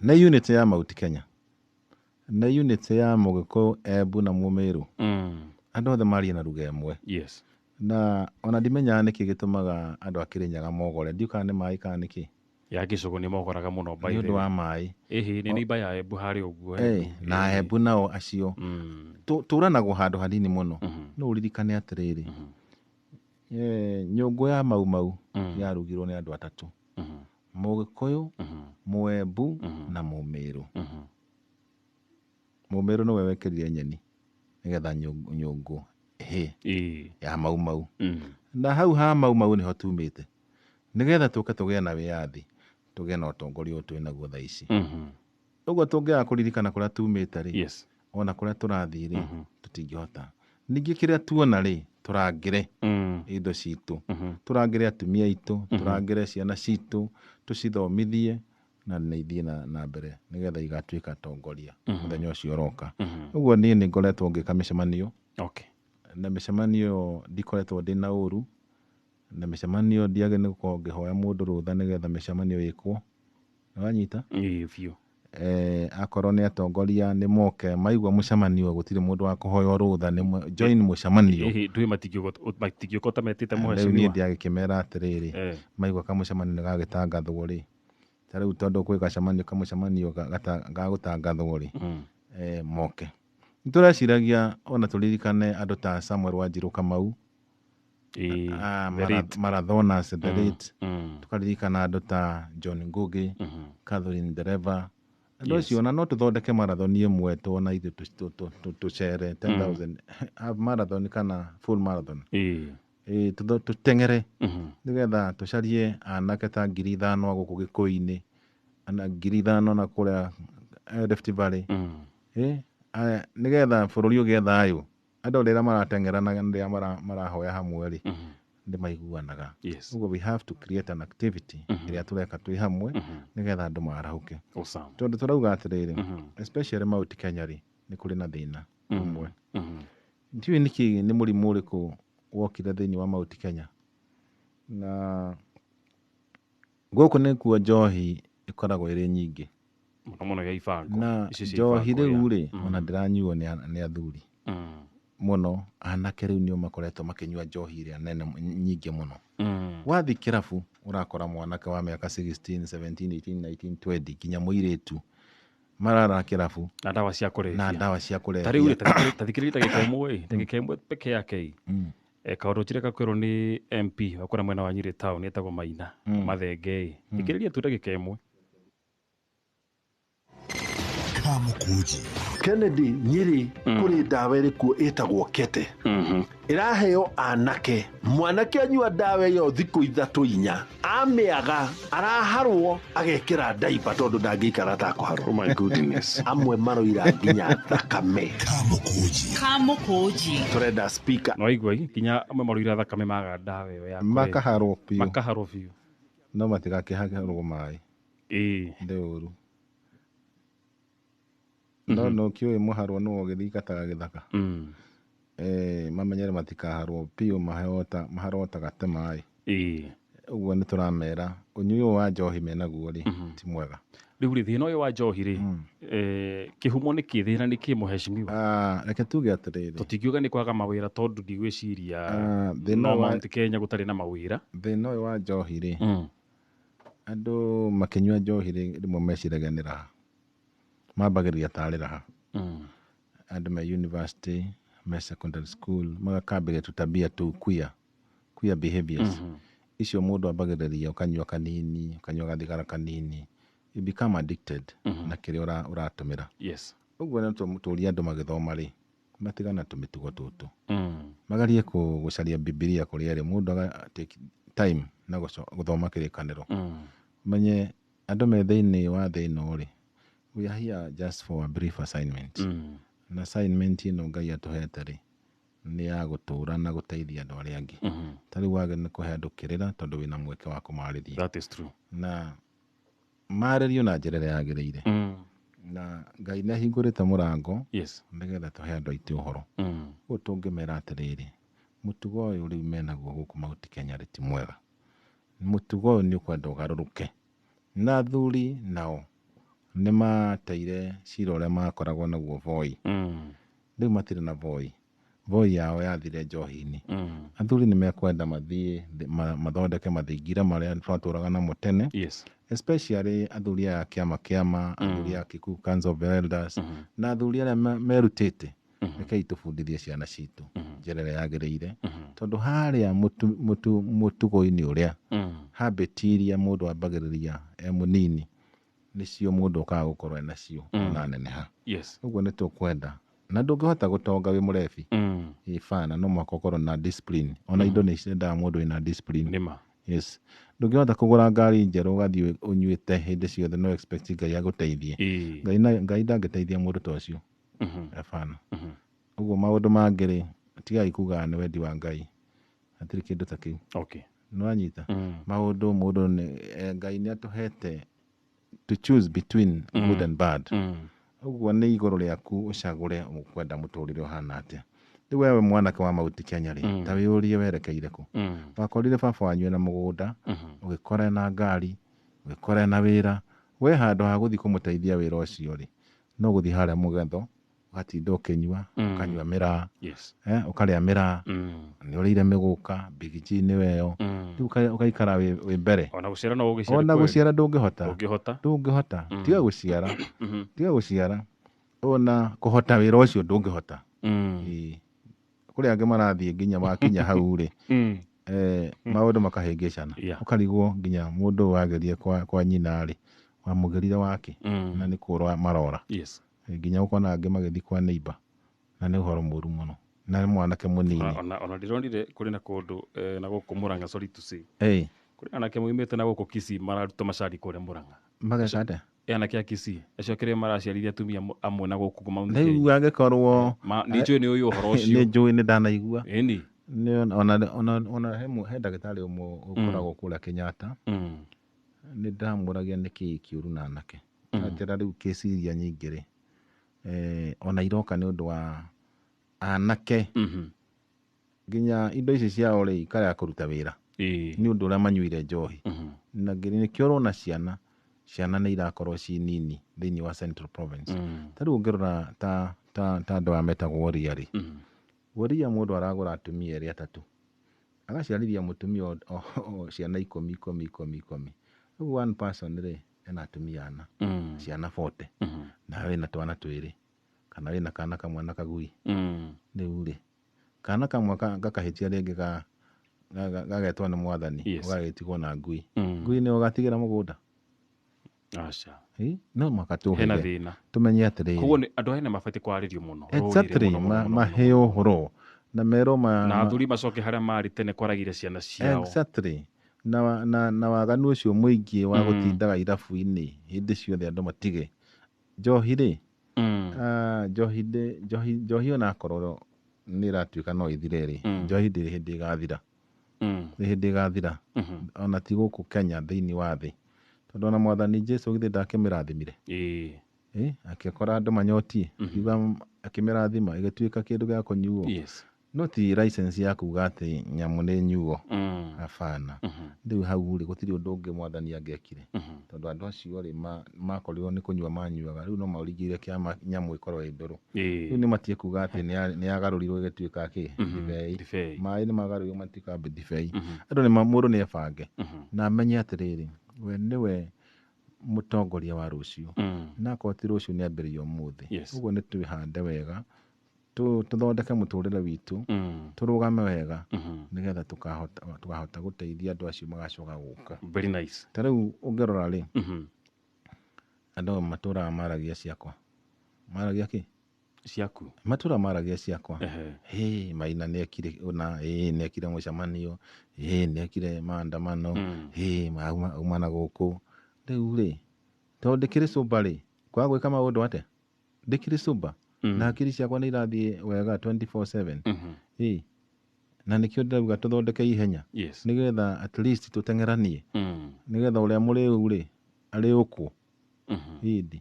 nĩ unity ya Mount Kenya, nĩ unity ya Mũgĩkũyũ, Embu na Mũmĩrũ. Andũ othe marie na lugha ĩmwe. Na ona ndimenyaga nĩkĩ gĩtũmaga andũ a Kĩrĩnyaga mogore, ndiũ kana nĩ maĩ kana nĩkĩ. Ya gĩcũgũ nĩ mogoraga mũno by Nĩ the ũndũ wa way. maĩ. Ĩhĩ, nĩ neighbor ya Embu harĩa ũguo. Na Embu nao acio tũranagwo handũ hanini mũno. No ũririkane atĩrĩrĩ, nyũngũ ya Mau Mau yarugirwo nĩ andũ atatũ, Mũgĩkũyũ, Mũembu na Mũmĩrũ. Mũmĩrũ nĩwe wekĩrire nyeni nĩgetha nyũngũ ĩhĩe ya Mau Mau. Na hau ha Mau Mau nĩho tumĩte, nĩgetha tũke tũgĩe na wĩyathi, tũgĩe na ũtongoria ũyũ twĩnaguo thaa ici. Ũguo tũngĩaga kũririkana kũrĩa tumĩte rĩ, ona kũrĩa tũrathiĩ rĩ, tũtingĩhota. Ningĩ kĩrĩa tuona rĩ, tũrangĩre indo citũ, tũrangĩre atumia aitũ, tũrangĩre ciana citũ, tũcithomithie na nĩ ithiĩ na mbere nĩgetha igatuĩka atongoria mũthenya ũcio ũroka. Ũguo niĩ nĩ ngoretwo ngĩka mĩcemanio. Na mĩcemanio ndikoretwo ndĩna ũru, na mĩcemanio ndiagĩrĩirwo nĩ gũkorwo ngĩhoya mũndũ rũtha nĩgetha mĩcemanio ĩkwo. Nĩwanyita? Ĩĩ biũ. Akorwo nĩ atongoria nĩ moke maigua mũcemanio gũtirĩ mũndũ wa kũhoywo rũtha, nĩ join mũcemanio. Ĩhĩ, ndũĩ matingĩũka ũtametĩte Rĩu niĩ mũhecimiwa. ndiagĩkĩmera atĩrĩrĩ, maigua kamũcemanio nĩ gagĩtangathwo rĩ, ta rĩu tondũ kwĩ gacemanio kamũcemanio gagũtangathwo rĩ, moke. Nĩtũreciragia ona tũririkane andũ ta Samuel Wanjirũ Kamau, The late. Marathoners, the late. Tũkaririkana andũ ta John Ngugi, Catherine Ndereba, andũ acio ona no tũthondeke marathon ĩmwe tuona ithuĩ tũcere 10,000 half marathon kana full marathon. Tũteng'ere nĩgetha tũcarie anake ta 5,000 a gũkũ Gĩkũyũ-inĩ, na 5,000 na kũrĩa Rift Valley. Nĩgetha bũrũri ũgĩe thayũ. Andũ rĩrĩa marateng'era na rĩrĩa marahoya hamwe rĩ, nĩ maiguanaga. Ũguo we have to create an activity ĩrĩa tũreka twĩ hamwe nĩgetha andũ marahũke. Tondũ tũrauga atĩrĩrĩ, especially Mount Kenya rĩ, nĩ kũrĩ na thĩna ũmwe. Ndiũĩ nĩkĩ, nĩ mũrimũ ũrĩkũ wokire thĩinĩ wa Mount Kenya. Na gũkũ nĩkuo njohi ĩkoragwo ĩrĩ nyingĩ. Mũno mũno ya ibango. Na Ici cia njohi ibango, rĩu ya. rĩ, ona ndĩranyuo nĩ athuri mũno. Anake rĩu nĩo makoretwo makĩnyua njohi ĩrĩa nene nyingĩ mũno. Wathiĩ kĩrabu ũrakora mwanake wa mĩaka 16, 17, 18, 19, 20 nginya mũirĩtu marara kĩrabu na ndawa cia kũrebia. Na ndawa cia kũrebia. Ta rĩu rĩ, ta thikĩrĩria ndagĩka ĩmwe ĩ, ndagĩka ĩmwe peke yake ĩ. Kaũndũ njire gakwĩrwo nĩ MP wa kũrĩa mwena wa Nyĩrĩ town etagwo Maina Mathenge ĩ. Thikĩrĩria tu ndagĩka ĩmwe. Kamukunji. Kennedy, Nyĩrĩ kũrĩ ndawa ĩrĩkuo ĩtagwo kete, ĩraheo anake. Mwanake anyua ndawa ĩyo thikũ 3 4, amĩaga araharwo, agekĩra ndaiba tondũ ndangĩikara atakũharwo. Oh my goodness. Amwe maroira nginya thakame. Kamukunji. Kamukunji. Tũrenda speaker. No igua nginya amwe maroira thakame maga ndawa ĩyo ya kũrebia. Makaharwo biũ. Makaharwo biũ. No matigakĩharwo maĩ. Nĩ ũru. No no kĩũĩ mũharwo nĩwe ũgĩthingataga gĩthaka. Mamenyere matikaharwo biũ, maharwo ta gate maĩ. Ũguo nĩ tũramera ũnyui ũyũ wa njohi menaguo rĩ, ti mwega. Rĩu rĩ, thĩna ũyũ wa njohi rĩ, kĩhumo nĩ kĩ, thĩna nĩ kĩ, mũhecimiwa? Reke tuge atĩrĩrĩ, Tũtingiuga nĩ kwaga mawĩra tondũ ndigwĩciria thĩna no wa Mount Kenya gũtarĩ na mawĩra. Thĩna ũyũ wa njohi rĩ, andũ makĩnyua njohi rĩ, rĩmwe meciragia nĩ raha, mambagĩrĩria tarĩ raha. Andũ me university, me secondary school, magakambĩrĩria tũtabia tũu, queer behaviors icio. Mũndũ ambagĩrĩria ũkanyua kanini, ũkanyua gathigara kanini, you become addicted na kĩrĩa ũratũmĩra. Ũguo nĩ tũrie andũ magĩthoma rĩ, matigana tũmĩtugo tũtũ, magerie gũcaria Bibilia kũrĩa ĩrĩ. Mũndũ aga take time na gũthoma kĩrĩkanĩro, menye andũ me thĩinĩ wa thĩ ĩno rĩ, we are here just for a brief assignment. Na assignment ĩno Ngai atũhete rĩ, Nĩ ya gũtũra na gũteithia andũ arĩa angĩ. Ta rĩu wagĩrĩirwo nĩ kũhe andũ kĩrĩra tondũ wĩna mweke wa kũmarĩria. That is true. Na marĩrio na njĩra ĩrĩa yagĩrĩire. Na Ngai nĩ ahingũrĩte mũrango nĩgetha tũhe andũ aitũ ũhoro. Ũguo tũngĩmera atĩrĩrĩ, mũtugo ũyũ rĩu menaguo gũkũ Mount Kenya rĩ ti mwega. Mũtugo ũyũ nĩ ũkwenda ũgarũrũke. Na athuri nao nĩ mateire cira ũrĩa makoragwo naguo Voi. Rĩu matirĩ na Voi. Voi yao yathire njohi-inĩ. Athuri nĩ mekwenda mathiĩ mathondeke mathingira marĩa twatũraga namo tene. Especially athuri aya a kĩama kĩama, athuri a Kikuyu Council of Elders, na athuri arĩa merutĩte. Rekei tũbundithie ciana citũ njĩra ĩrĩa yagĩrĩire, tondũ harĩa mũtugo-inĩ ũrĩa habit iria mũndũ ambagĩrĩria e mũnini nĩcio mũndũ okaga gũkorwo enacio ona neneha. Ũguo nĩ tũkwenda, na ndũngĩhota gũtonga wĩ mũrebi. Ĩ bana, no mũhaka ũkorwo na discipline. Ona indo nĩ ciendaga mũndũ wĩna discipline. Nĩma. Yes. Ndũngĩhota kũgũra ngari njerũ ũgathiĩ ũnyuĩte hĩndĩ ciothe no expect Ngai agũteithie. Ngai Ngai ndangĩteithia mũndũ ta ũcio. Hapana. Ũguo maũndũ mangĩ rĩ, tigai kugaga nĩ wendi wa Ngai. Hatirĩ kĩndũ ta kĩu. Nĩwanyita? Maũndũ mũndũ nĩ Ngai nĩ atũhete to choose between good and bad. Ũguo nĩ igũrũ rĩaku ũcagũre ũkwenda mũtũrĩre ũhana atĩa. Rĩu wewe mwanake wa Mount Kenya rĩ, ta wĩyũrie werekeire kũ? Wakorire baba wanyu ena mũgũnda, ũgĩkora ena ngari, ũgĩkora ena wĩra. We handũ ha gũthiĩ kũmũteithia wĩra ũcio rĩ, no gũthiĩ harĩa mũgetho, ũgatinda ũkĩnyua, ũkanyua mĩraa, ũkarĩa mĩraa, nĩ ũrĩire mĩgũka, Big G nĩwe ĩyo. Rĩu ũgaikara wĩ mbere. Ona gũciara no ũgĩciare Ona kweli. gũciara ndũngĩhota. Ndũngĩhota. Ndũngĩhota. Tiga gũciara. Tiga gũciara. Ona kũhota wĩra ũcio ndũngĩhota. Ĩĩ. Kũrĩ angĩ marathiĩ nginya wakinya hau rĩ, maũndũ makahĩngĩcana. Ũkarigwo nginya mũndũ wagerie kwa nyina rĩ, wamũgerire wake, na nĩ kũra marora. Nginya ũkona angĩ magĩthiĩ kwa neighbor, na nĩ ũhoro mũru mũno. Na nĩ mwanake mũnini. Ona ndĩronire kũrĩ na kũndũ na gũkũ Murang'a, sorry to say. Ĩĩ. Kũrĩ anake moimĩte na gũkũ Kisii mararuta macani kũrĩa Murang'a. Mageka atĩa? Anake a Kisii acio kĩrĩa maraciarithia atumia amwe na gũkũ Mount Rĩu Kenya. angĩkorwo Nĩ njũĩ nĩ ũĩ ũhoro ũcio. Nĩ njũĩ, nĩ ndanaigua. Ĩni. Nĩ ona he ndagĩtarĩ ũmwe ũkoragwo kũrĩa Kenyatta. Nĩ ndamũragia nĩkĩĩ kĩũru na anake. Anjĩra rĩu kesi iria nyingĩ rĩ, ona iroka nĩ ũndũ wa anake. Nginya indo ici ciao rĩ, ikarega kũruta wĩra. Nĩ ũndũ ũrĩa manyuire njohi. Na nginya nĩkĩo ũrona ciana nĩ irakorwo ci nini thĩinĩ wa Central Province. Ta rĩu ũngĩrora ta andũ aya metagwo Woria rĩ, Woria mũndũ aragũra atumia erĩ atatũ, agaciarithia mũtumia o ciana ikũmi, ikũmi, ikũmi, ikũmi. Rĩu one person rĩ, ena atumia ana, ciana 40, nawe wĩna twana twĩrĩ, kana wĩna kana kamwe na kagui. Rĩu rĩ, kana kamwe gakahĩtia rĩngĩ gagetwo nĩ mwathani, ũgagĩtigwo na ngui. Ngui nĩ ũgatigĩra mũgũnda? Aca. Ĩ, no mũhaka Hena tũhĩge. thĩna. Tũmenye atĩrĩrĩ. Koguo andũ aya nĩ mabatiĩ kwarĩrio mũno. Rũrĩrĩ Exactly, mũno, mũno, mũno, mũno. maheo ũhoro. Na merwo Na athuri macoke harĩa marĩ tene kwaragĩria ciana ciao. Exactly. Na waganu ũcio mũingĩ wa gũtindaga irabu-inĩ hĩndĩ ciothe andũ matige. Njohi rĩ, njohi ndĩ, njohi, njohi onakorwo nĩ ĩratuĩka no ĩthire rĩ, njohi ndĩrĩ hĩndĩ ĩgathira. Ndĩrĩ hĩndĩ ĩgathira. Ona ti gũkũ Kenya, thĩinĩ wa thĩ. Tondũ ona mwathani Jesu githĩ ndakĩmĩrathimire? Akĩkora andũ manyotie, akiuga akĩmĩrathima ĩgĩtuĩka kĩndũ gĩa kũnyuo. No ti license ya kuga atĩ nyamũ nĩ nyuo. Hapana. Rĩu hau rĩ, gũtirĩ ũndũ ũngĩ mwathani angĩekire. Tondũ andũ acio rĩ, makorirwo nĩ kũnyua manyuaga, rĩu no maũringĩire kĩama nyamũ ĩkorwo ĩ ndũrũ. Rĩu nĩ matie kuga atĩ nĩ yagarũrirwo ĩgĩtuĩka kĩ? Ndibei. Ndibei. Maĩ nĩ magarũrirwo matuĩka ndibei. Andũ nĩ mũndũ nĩ ebange. Na amenye atĩrĩrĩ, we nĩwe mũtongoria wa rũciũ. Na akorwo ti rũciũ nĩ ambĩrĩria ũmũthĩ. Ũguo nĩ twĩhande wega, tũthondeke mũtũrĩre witũ, tũrũgame wega, nĩgetha tũkahota gũteithia andũ acio magacoka gũka. Very nice. Ta rĩu ũngĩrora rĩ, andũ matũraga maragia ciakwa. Maragia kĩ? Ciaku. Matũra maragia ciakwa. Hĩ, Maina nĩekire ũna, hĩ, nĩekire mũcemanio, hĩ, nĩekire maandamano, hĩ, auma na gũkũ. Rĩu rĩ, tondũ ndĩkĩrĩ sober rĩ, kwaga gwĩka maũndũ atĩa? Ndĩkĩrĩ sober. Na hakiri ciakwa nĩ irathiĩ wega 24/7. Ĩ, na nĩkĩo ndĩrauga tũthondeke ihenya, nĩgetha at least tũteng'eranie, nĩgetha ũrĩa mũrĩu rĩ arĩũkwo ĩndi.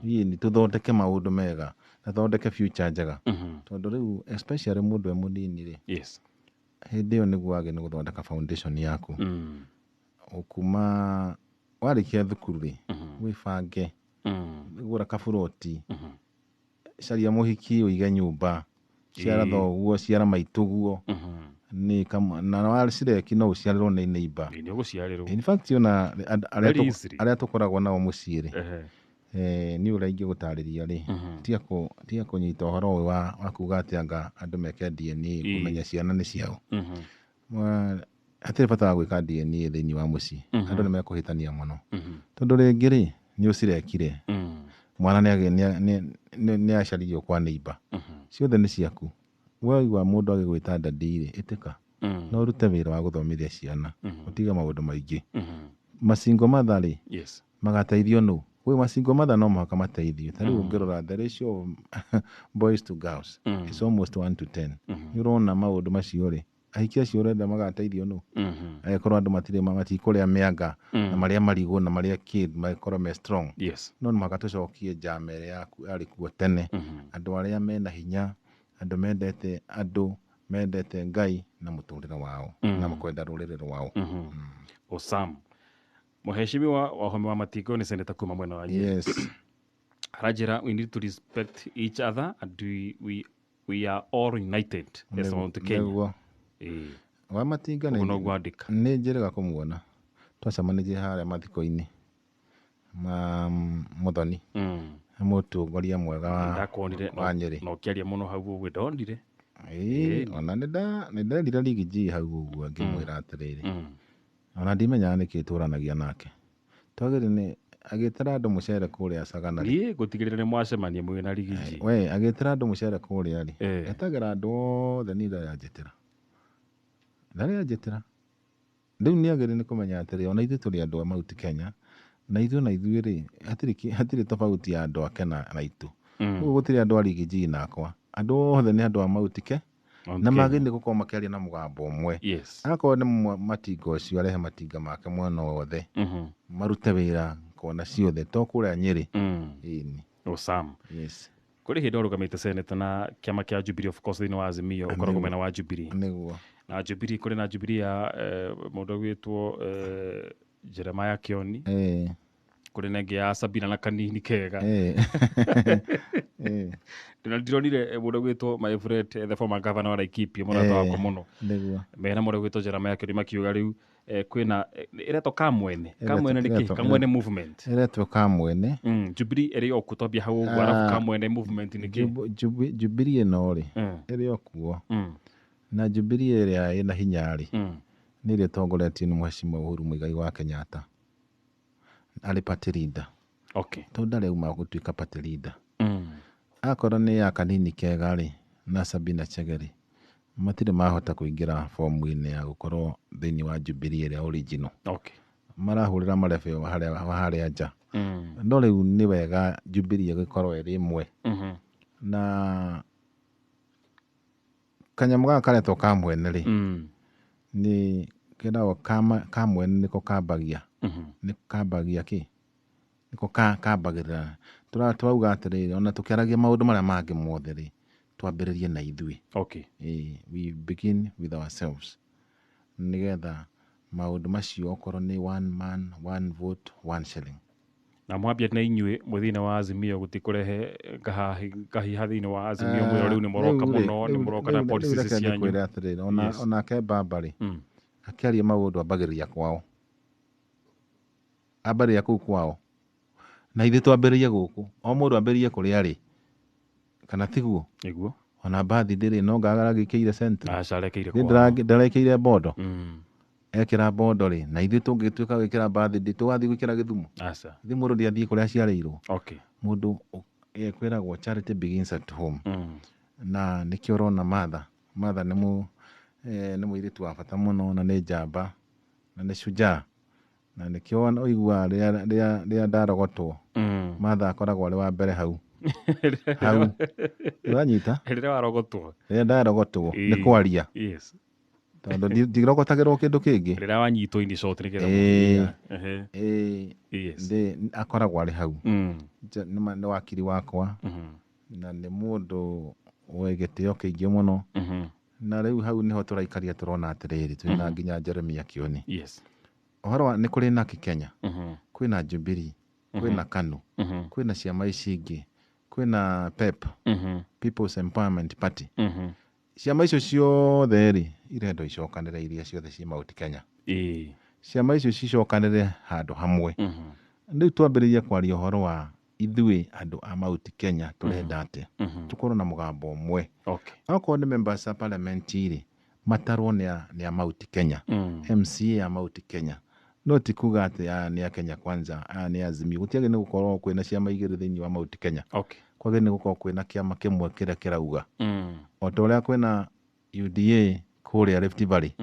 Ĩni tũthondeke maũndũ mega na thondeke future njega, tondũ rĩu especially mũndũ e mũnini rĩ, hĩndĩ ĩyo nĩguo wagĩrĩirwo nĩ gũthondeka foundation yaku. Kuma warĩkia thukuru rĩ, wĩbange, gũra kaburoti, caria mũhiki, ũige nyũmba, ciara thoguo, ciara maitũguo, nĩ kama na wacireki no ũciarĩrwo nĩ neighbor. Nĩ ũgũciarĩrwo. In fact, ona arĩa Very easily. arĩa tũkoragwo nao mũciĩ rĩ, nĩ ũrĩa ingĩgũtarĩria rĩ, tiga kũnyita ũhoro ũyũ wa kuga atĩ anga andũ meke DNA kũmenya ciana nĩ ciao. Hatirĩ bata wa gwĩka DNA thĩinĩ wa mũciĩ. Andũ nĩ mekũhĩtania mũno, tondũ rĩngĩ rĩ nĩ ũcirekire, mwana nĩ acaririo kwa neighbor, ciothe nĩ ciaku. Waigua mũndũ agĩgwĩta daddy rĩ, ĩtĩka na ũrute wĩra wa gũthomithia ciana, ũtige maũndũ maingĩ. Masingo mother rĩ, magateithio nũ? Gwĩ masingo mother no mũhaka mateithio. Ta rĩu ũngĩrora the ratio of boys to girls is almost 1 to 10. Nĩ ũrona maũndũ macio rĩ, ahiki acio ũrenda magateithio nũ? Angĩkorwo andũ matirĩ matikũrĩa mĩanga na marĩa marigũ na marĩa kĩ makorwo me strong. No nĩ mũhaka tũcokie njama ĩrĩa yarĩ kuo tene, andũ arĩa mena hinya, andũ mendete andũ, mendete Ngai na mũtũrĩre wao, na kwenda rũrĩrĩ rwao. Osam Mheshimiwa Wahome wa Matingo nĩ seneta kuma mwena wa Nyeri. Aranjĩra we need to respect each other and we are all united as Mount Kenya. Nĩguo. Wa Matinga Ũguo noguo andĩka. Nĩ njĩrĩga kũmuona, twacemanirie harĩa mathiko-inĩ ma Mũthoni. Nĩ mũtongoria mwega Ndakuonire wa Nyeri. Na ũkĩaria mũno hau ũguo ndonire. Ĩĩ, ona nĩ nderire Riggy G hau ũguo ngĩmwĩra atĩrĩrĩ, ona ndimenyaga nĩkĩ tũranagia nake, twagĩrĩire nĩ agĩtĩra andũ mũcere kũrĩa Sagana rĩ. Niĩ ngũtigĩrĩra nĩ mwacemania mwĩ na Riggy G. We agĩtĩra andũ mũcere kũrĩa rĩ, etagĩra andũ othe, niĩ ndarĩ anjĩtĩra, ndarĩ anjĩtĩra. Rĩu nĩ agĩrĩire nĩ kũmenya atĩrĩ, ona ithuĩ tũrĩ andũ a Mount Kenya, na ithuĩ rĩ hatirĩ tofauti ya andũ ake na itũ. Ũguo gũtirĩ andũ a Riggy G nakwa, andũ othe nĩ andũ a Mount Kenya, Mount na Kenya. magĩrĩire gũkorwo makĩaria na mũgambo ũmwe. Akorwo nĩ matinga ũcio arehe matinga make mwena wothe, marute wĩra kona ciothe, to kũrĩa Nyeri. Ĩni. Osam. Yes. Kũrĩ hĩndĩ warũgamĩte seneta na kĩama kĩa Jubilee, of course thĩinĩ wa Azimio ũkoragwo mwena wa Jubilee. Nĩguo. Na Jubilee, kũrĩ na Jubilee ya mũndũ ũgwĩtwo Jeremiah Kioni. Kũrĩ na ĩngĩ ya Sabina na kanini kega. Na ndironire mũndũ ũgwĩtwo my friend, the former governor wa Laikipia, mũrata wakwa mũno. Nĩguo. Mena mũndũ ũgwĩtwo Jeremiah Kioni makiuga rĩu kwĩna ĩretwo Kamwene. Kamwene nĩ kĩ? Kamwene movement. Ĩretwo Kamwene. Jubilee ĩrĩ o kuo, twambia hau ũguo, arabu Kamwene movement nĩ kĩ? Jubilee ĩno rĩ, ĩrĩ o kuo. Na Jubilee ĩrĩa ĩna hinya rĩ, nĩ ĩrĩa ĩtongoretio nĩ Mheshimiwa Uhuru Muigai wa Kenyatta arĩ party leader. Tondũ ndarĩ auma gũtuĩka party leader. Akorwo nĩ ya kanini kega rĩ, na Sabina Chege rĩ, matirĩ mahota kũingĩra fomu-inĩ ya gũkorwo thĩinĩ wa Jubilee ĩrĩa original. Marahũrĩra marebe harĩa nja. No rĩu nĩ wega Jubilee ĩgĩkorwo ĩrĩ ĩmwe. Na kanyamũ gaka karetwo Kamwene rĩ, nĩ keragwo Kamwene nĩko kambagia. Nĩ kambagia kĩ? Nĩko kambagĩrĩra. Tũrauga atĩrĩrĩ, ona tũkĩaragia maũndũ marĩa mangĩ mothe rĩ, twambĩrĩrie na ithuĩ. We begin with ourselves. Nĩgetha maũndũ macio okorwo nĩ one man, one vote, one shilling. Na mwambia na inyuĩ mwĩ thĩinĩ wa Azimio gũtikũrehe ngahiha thĩinĩ wa Azimio, mwĩra rĩu nĩ mũroka mũno, nĩ mũroka na policies rĩu reke cianyu. ngwĩre atĩrĩrĩ, onake baba rĩ, akĩaria maũndũ ambagĩrĩria kwao, ambagĩrĩria kũu kwao, na ithuĩ twambĩrĩrie gũkũ, o mũndũ ambĩrĩrie kũrĩa arĩ, kana tiguo? Nĩguo. Ona mbathi ndĩrĩ no ngagaragĩkĩire Central. Aca, arekeire Niĩ kwao. ndarekĩire Bondo. Ekĩra Bondo rĩ, na ithuĩ tũngĩtuĩka gwĩkĩra mbathi ndĩ tũgathiĩ gwĩkĩra Gĩthumo. Aca. Ithuĩ mũndũ ndĩathiĩ kũrĩa aciarĩirwo. Mũndũ kwĩragwo charity begins at home. Na nĩkĩo ũrona Martha. Martha nĩ mũirĩtu wa bata mũno na nĩ njamba na nĩ shujaa. Na nĩkĩo ũiguaga rĩrĩa ndarogotwo, Martha akoragwo arĩ wa mbere hau. Hau ũranyita. Rĩrĩa warogotwo. Rĩrĩa ndarogotwo nĩ kwaria. Yes. Tondũ ndirogotagĩrwo kĩndũ kĩngĩ. Rĩrĩa wanyitwo in short nĩgetha Ĩĩ. Ehe. Ĩĩ. Yes. Ndĩ akoragwo arĩ hau. Nĩ nĩ wakiri wakwa na nĩ mũndũ wĩ gĩtĩo kĩingĩ mũno. Na rĩu hau nĩho tũraikaria tũrona atĩrĩrĩ, twĩna nginya Jeremia Kioni. Yes. Ũhoro wa nĩ kũrĩ naki Kenya, kwĩna Jubilee, kwĩna KANU, kwĩna ciama ici ingĩ, kwĩna PEP, People's Empowerment Party. Ciama icio ciothe rĩ, irendwo icokanĩre iria ciothe ciĩ Mount Kenya. Ĩĩ. Ciama icio cicokanĩre handũ hamwe. Rĩu twambĩrĩrie kwaria ũhoro wa ithuĩ andũ a Mount Kenya tũrenda atĩa, tũkorwo na mũgambo ũmwe. Okay. Okorwo nĩ members a parliament rĩ, matarwo nĩ a Mount Kenya, MCA a Mount Kenya. No ti kuga atĩ aya nĩ a Kenya Kwanza, aya nĩ Azimio. Gũtiagĩrĩire nĩ gũkorwo kwĩna ciama igĩrĩ thĩinĩ wa Mount Kenya. Okay. Kwagĩrĩire nĩ gũkorwo kwĩna kĩama kĩmwe kĩrĩa kĩrauga. O ta ũrĩa kwĩna UDA kũrĩa Rift Valley.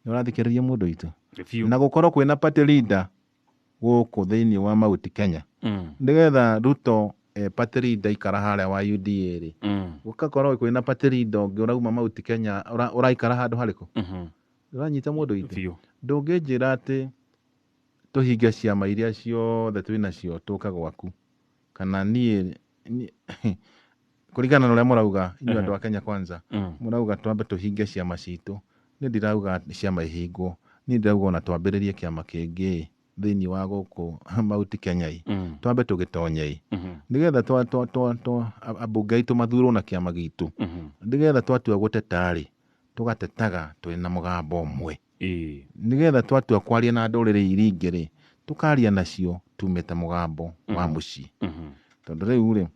Nĩ ũrathikĩrĩria mũndũ witũ? Biũ. Na gũkorwo kwĩna party leader gũkũ thĩinĩ wa Mount Kenya. Nĩgetha Ruto party leader ikara harĩa wa UDA rĩ, gũgakorwo kwĩna party leader ũngĩ ũrauma Mount Kenya ũraikara handũ harĩkũ? Ũranyita mũndũ witũ? Biũ. Ndũngĩnjĩra atĩ tũhinge ciama iria ciothe twĩnacio tũke gwaku, kana niĩ kũringana na ũrĩa mũrauga inyuĩ andũ a Kenya Kwanza, mũrauga twambe tũhinge ciama citũ. Niĩ ndirauga ciama ihingwo, niĩ ndĩrauga ona twambĩrĩrie kĩama kĩngĩ thĩinĩ wa gũkũ Mount Kenya ĩ, twambe tũgĩtonye ĩ, nĩgetha twa ambunge aitũ mathurwo na kĩama gitũ, nĩgetha twatua gũteta rĩ, tũgatetaga twĩna mũgambo ũmwe. Nĩgetha twatua kwaria na ndũrĩrĩ iria ingĩ rĩ, tũkaria nacio tumĩte mũgambo wa mũciĩ. Tondũ rĩu rĩ,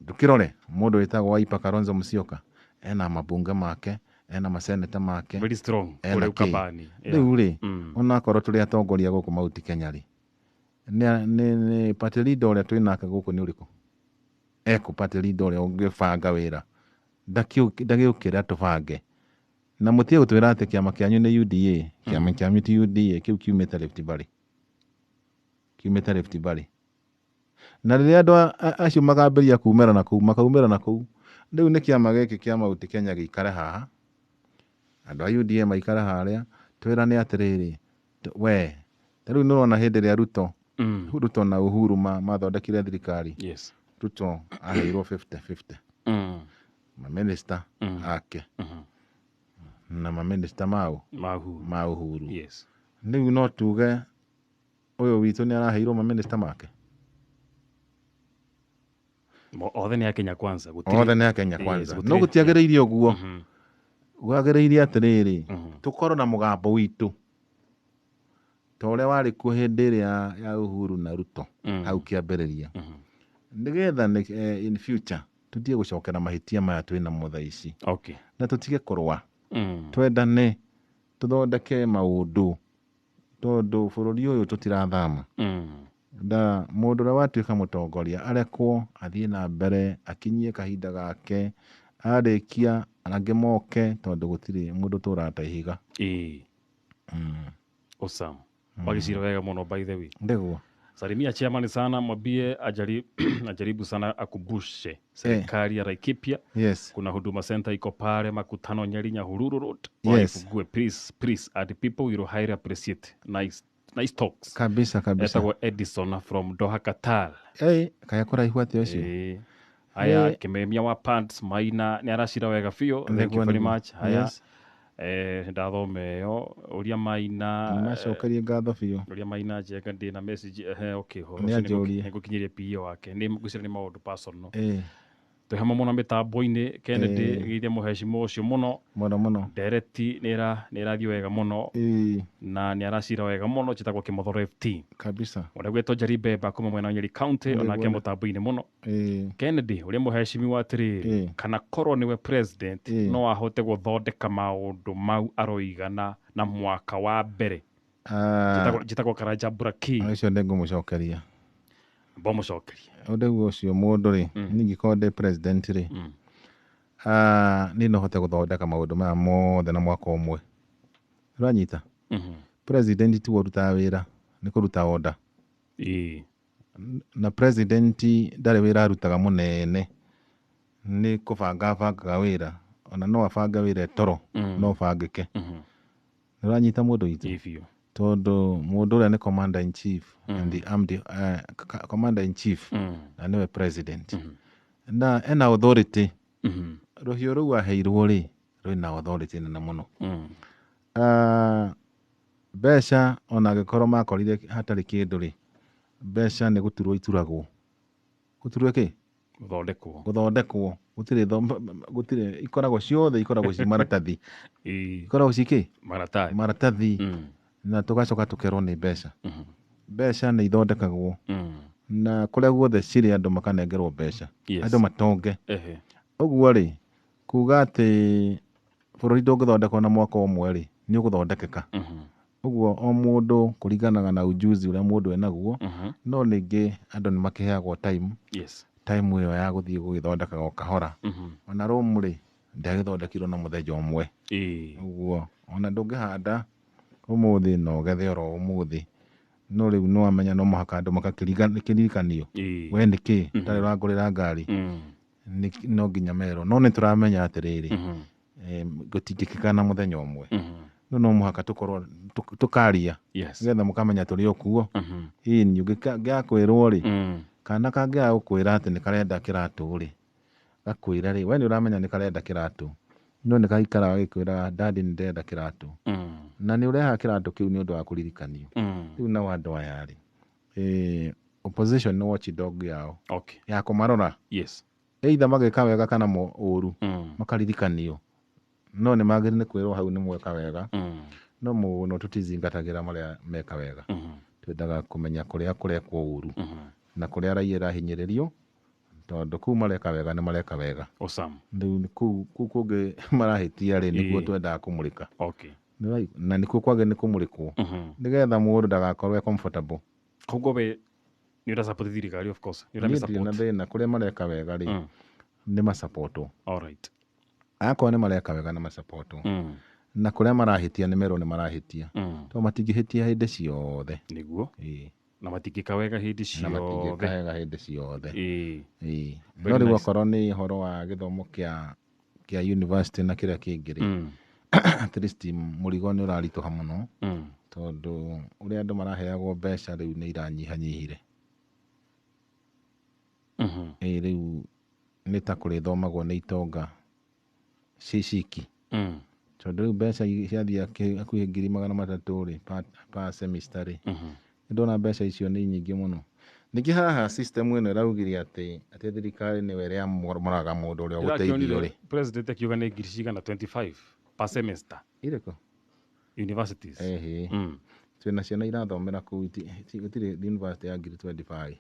ndũkĩrore mũndũ wĩtagwo Wiper Kalonzo Musyoka ena mabunge make, ena maseneta make, Very strong ena kũrĩa kĩ. Ukambani. Yeah. Rĩu rĩ, onakorwo tũrĩ atongoria gũkũ Mount Kenya rĩ, nĩ party leader ũrĩa twĩnake gũkũ nĩ ũrĩkũ? Ekũ party leader ũrĩa ũngĩbanga wĩra? Ndagĩũkĩra tũbange. Na mũtige gũtwĩra atĩ kĩama kĩanyu nĩ UDA, kĩama kĩanyu ti UDA, kĩu kiumĩte Rift Valley. Kiumĩte Rift Valley. Na rĩrĩa andũ acio makambĩrĩria kumĩra na kũu, makaumĩra na kũu, rĩu nĩ kĩama gĩkĩ kĩa Mount Kenya gĩikare haha, andũ a UDA maikare harĩa, twĩrane atĩrĩrĩ, we, ta rĩu nĩũrona hĩndĩ ĩrĩa Ruto, Ruto na Uhuru mathondekire thirikari. Yes. Ruto aheirwo 50-50. Mamĩnĩsta ake na mamĩnĩsta mao ma Uhuru. Yes. Rĩu no tuge ũyũ witũ nĩ araheirwo mamĩnĩsta make. Othe nĩ a Kenya Kwanza. Gũtirĩ- Othe nĩ a Kenya Yes, Kwanza. gũtirĩ- No gũtiagĩrĩire ũguo. Gwagĩrĩire atĩrĩrĩ, tũkorwo na mũgambo witũ ta ũrĩa warĩ kuo hĩndĩ ĩrĩa ya Uhuru na Ruto hau kĩambĩrĩria, nĩgetha in future tũtige gũcokera mahĩtia maya twĩnamo thaa ici. Okay. Na tũtige kũrũa. Twendane, tũthondeke maũndũ, tondũ bũrũri ũyũ tũtirathama. Da mũndũ ũrĩa watuĩka mũtongoria arekwo athiĩ na mbere akinyie kahinda gake, arĩkia angĩ moke, tondũ gũtirĩ mũndũ ũtũraga ta ihiga. Ĩĩ. Awesome. Wagĩcira wega mũno by the way. Ndĩguo. Salimia chairman sana, mwambie ajaribu sana akumbushe serikali ya Laikipia. Yes. Kuna Huduma Center iko pale Makutano Nyeri Nyahururu Road. Yes. Waifungue please, please, and people will highly appreciate. Nice, nice talks. Kabisa, kabisa. Etagwo Edison from Doha, Qatar. Hey, kaya kũraihu atĩa ũcio? Ĩĩ. Haya, Ĩĩ. Kimemia wa Pants Maina nĩ aracira wega biũ. Thank you Nĩguo, very nĩguo. much. Haya. Yes. Ndathoma ĩyo ũria Maina, Nĩmacokerie ngatho biũ. ũria Maina Njenga ndĩna message okay, ũhoro Nĩ ũcio anjũrie. nĩngũkinyĩria PO wake. Nĩ ngwĩciria nĩ maũndũ personal. Ĩĩ. Twĩ hamwe mũno mĩtambo-inĩ. Kennedy Ĩĩ. geithia mũhecimo ũcio mũno. Mũno mũno. Ndereti nĩ ĩrathiĩ wega mũno. Ĩĩ. Na nĩ aracira wega mũno, njĩtagwo Kĩmothoro FT. Kabisa. Ũrĩa gwĩtwo Njeri Bemba kuma mwena wa Nyeri County, Nĩguo. onake mũtambo-inĩ mũno. Ĩĩ. Kennedy ũrĩa mũhecimiwa atĩrĩrĩ, Ĩĩ. kana korwo nĩwe president Ĩĩ. no ahote gũthondeka maũndũ mau aroiga na mwaka wa mbere. Njĩtagwo Karanja Buraki. Ũcio nĩngũmũcokeria. Mbomũcokerie. Ũndũ ũcio mũndũ rĩ, niĩ ingĩkorwo ndĩ president rĩ, niĩ no hote gũthondeka maũndũ maya mothe na mwaka ũmwe. Ũranyita? President tiwe ũrutaga wĩra, nĩ kũruta order. Ĩĩ. Na president ndarĩ wĩra arutaga mũnene, nĩ kũbanga abangaga wĩra, ona no abange wĩra toro, no ũbangĩke. Nĩ ũranyita mũndũ witũ? Ĩ biũ. Tondũ mũndũ ũrĩa nĩ commander in chief and the armed, commander in chief, na nĩwe president, na ena authority. Rũhiũ rũu aheirwo rĩ, rwĩna authority nene mũno. Mbeca ona angĩkorwo makorire hatarĩ kĩndũ rĩ, mbeca nĩ gũturwo ituragwo. Gũturwo kĩ? Gũthondekwo. Gũthondekwo. Gũtirĩ gũtirĩ, ikoragwo ciothe ikoragwo ci maratathi. Ikoragwo ci kĩ? Maratathi. Maratathi. Na tũgacoka tũkerwo nĩ mbeca. Mbeca nĩ ithondekagwo. Na kũrĩa guothe cirĩ andũ makanengerwo mbeca. Andũ matonge. Ũguo rĩ, kuga atĩ bũrũri ndũngĩthondekwo na mwaka ũmwe rĩ, nĩ ũgũthondekeka. Ũguo o mũndũ kũringanaga na ujuzi ũrĩa mũndũ enaguo, no ningĩ andũ nĩ makĩheagwo time. Time ĩyo ya gũthiĩ gũgĩthondekaga o kahora. Ona Rome rĩ, ndĩagĩthondekirwo na mũthenya ũmwe. Ũguo ona ndũngĩhanda ũmũthĩ na ũgethe oro ũmũthĩ. No rĩu nĩ wamenya no mũhaka andũ makakĩririkanio. We nĩ kĩ? Ũtarĩ ũrangũrĩra ngari. No nginya merwo. No nĩ tũramenya atĩrĩrĩ, gũtingĩkĩka na mũthenya ũmwe. No no mũhaka tũkorwo tũkaria. Nĩgetha mũkamenya tũrĩ o kuo. Ĩni ũngĩaga kwĩrwo rĩ, kana kangĩaga gũkwĩra atĩ nĩ karenda kĩratũ rĩ, gakwĩra rĩ, we nĩ ũramenya nĩ karenda kĩratũ. No nĩ gaikaraga gagĩkwĩraga daddy nĩ ndĩrenda kĩratũ. Na nĩ ũrehaga kĩratũ kĩu nĩ ũndũ wa kũririkanio. Rĩu nao andũ aya rĩ, opposition nĩ watchdog yao. Ya kũmarora. Either magĩka wega kana ũru, makaririkanio. No nĩ magĩrĩire nĩ kwĩrwo hau nĩ mweka wega. No mũno tũtizingatagĩra marĩa meka wega. Twendaga kũmenya kũrĩa kũrekwo ũru. Na kũrĩa raia ĩrahinyĩrĩrio, tondũ kũu mareka wega nĩ mareka wega. Rĩu kũu kũngĩ marahĩtia rĩ, nĩkuo twendaga kũmũrĩka. Na nĩkuo kwagĩrĩire nĩ kũmũrĩkwo. Nĩgetha mũndũ ndagakorwo e comfortable. Koguo we nĩ ũrasupport thirikari, of course. Nĩ Niĩ ndirĩ na ũramĩsupport. thĩna, kũrĩa mareka wega rĩ, nĩ masupportwo. Akorwo nĩ mareka wega nĩ masupportwo. Na kũrĩa marahĩtia nĩ merwo nĩ marahĩtia. Tondũ matingĩhĩtia hĩndĩ ciothe. Nĩguo. Na matingĩka wega hĩndĩ Na matingĩka ciothe. wega hĩndĩ ciothe. Very No rĩu nice. okorwo nĩ ũhoro wa gĩthomo kĩa university na kĩrĩa kĩngĩ rĩ, at least mũrigo nĩ ũraritũha mũno. Tondũ ũrĩa andũ maraheagwo mbeca rĩu nĩ iranyihanyihire. Rĩu nĩ ta kũrĩthomagwo nĩ itonga ciciki. Tondũ rĩu mbeca ciathiĩ hakuhĩ 300,000 rĩ, per semester rĩ. Nĩndona mbeca icio nĩ nyingĩ mũno. Ningĩ haha system ĩno ĩraugire atĩ thirikari nĩwe ĩrĩamũraga mũndũ ũrĩa ũgũteithio rĩ. President akiuga nĩ ngiri cigana 25 per semester. Irĩkũ? Universities. Twĩna ciana irathomera kũu, gũtirĩ university ya ngiri 25.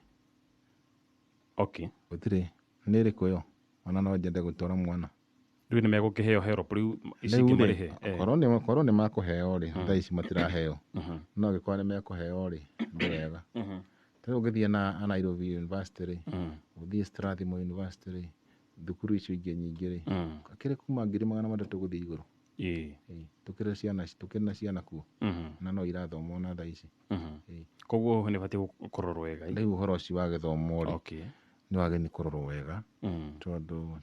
Gũtirĩ. Nĩ ĩrĩkũ ĩyo? Ona no nyende gũtwara mwana. Rĩu nĩ megũkĩheo help rĩu ici Rĩu ingĩ rĩ, marĩhe. Korwo nĩ makũheo rĩ, thaa ici matiraheo. No angĩkorwo nĩ mekũheo rĩ, nĩ wega. Ta rĩu ũngĩthiĩ na Nairobi University rĩ, ũthiĩ Strathmore University rĩ, thukuru icio ingĩ nyingĩ rĩ, akĩrĩ kuma 300,000 gũthiĩ igũrũ. Tũkĩrĩ ciana, tũkĩrĩ na ciana kuo. Na no irathoma ona thaa ici. Koguo nĩ batiĩ kũrorwo wega. Rĩu ũhoro ũcio wa gĩthomo rĩ, nĩ wagĩrĩire nĩ kũrorwo wega. Tondũ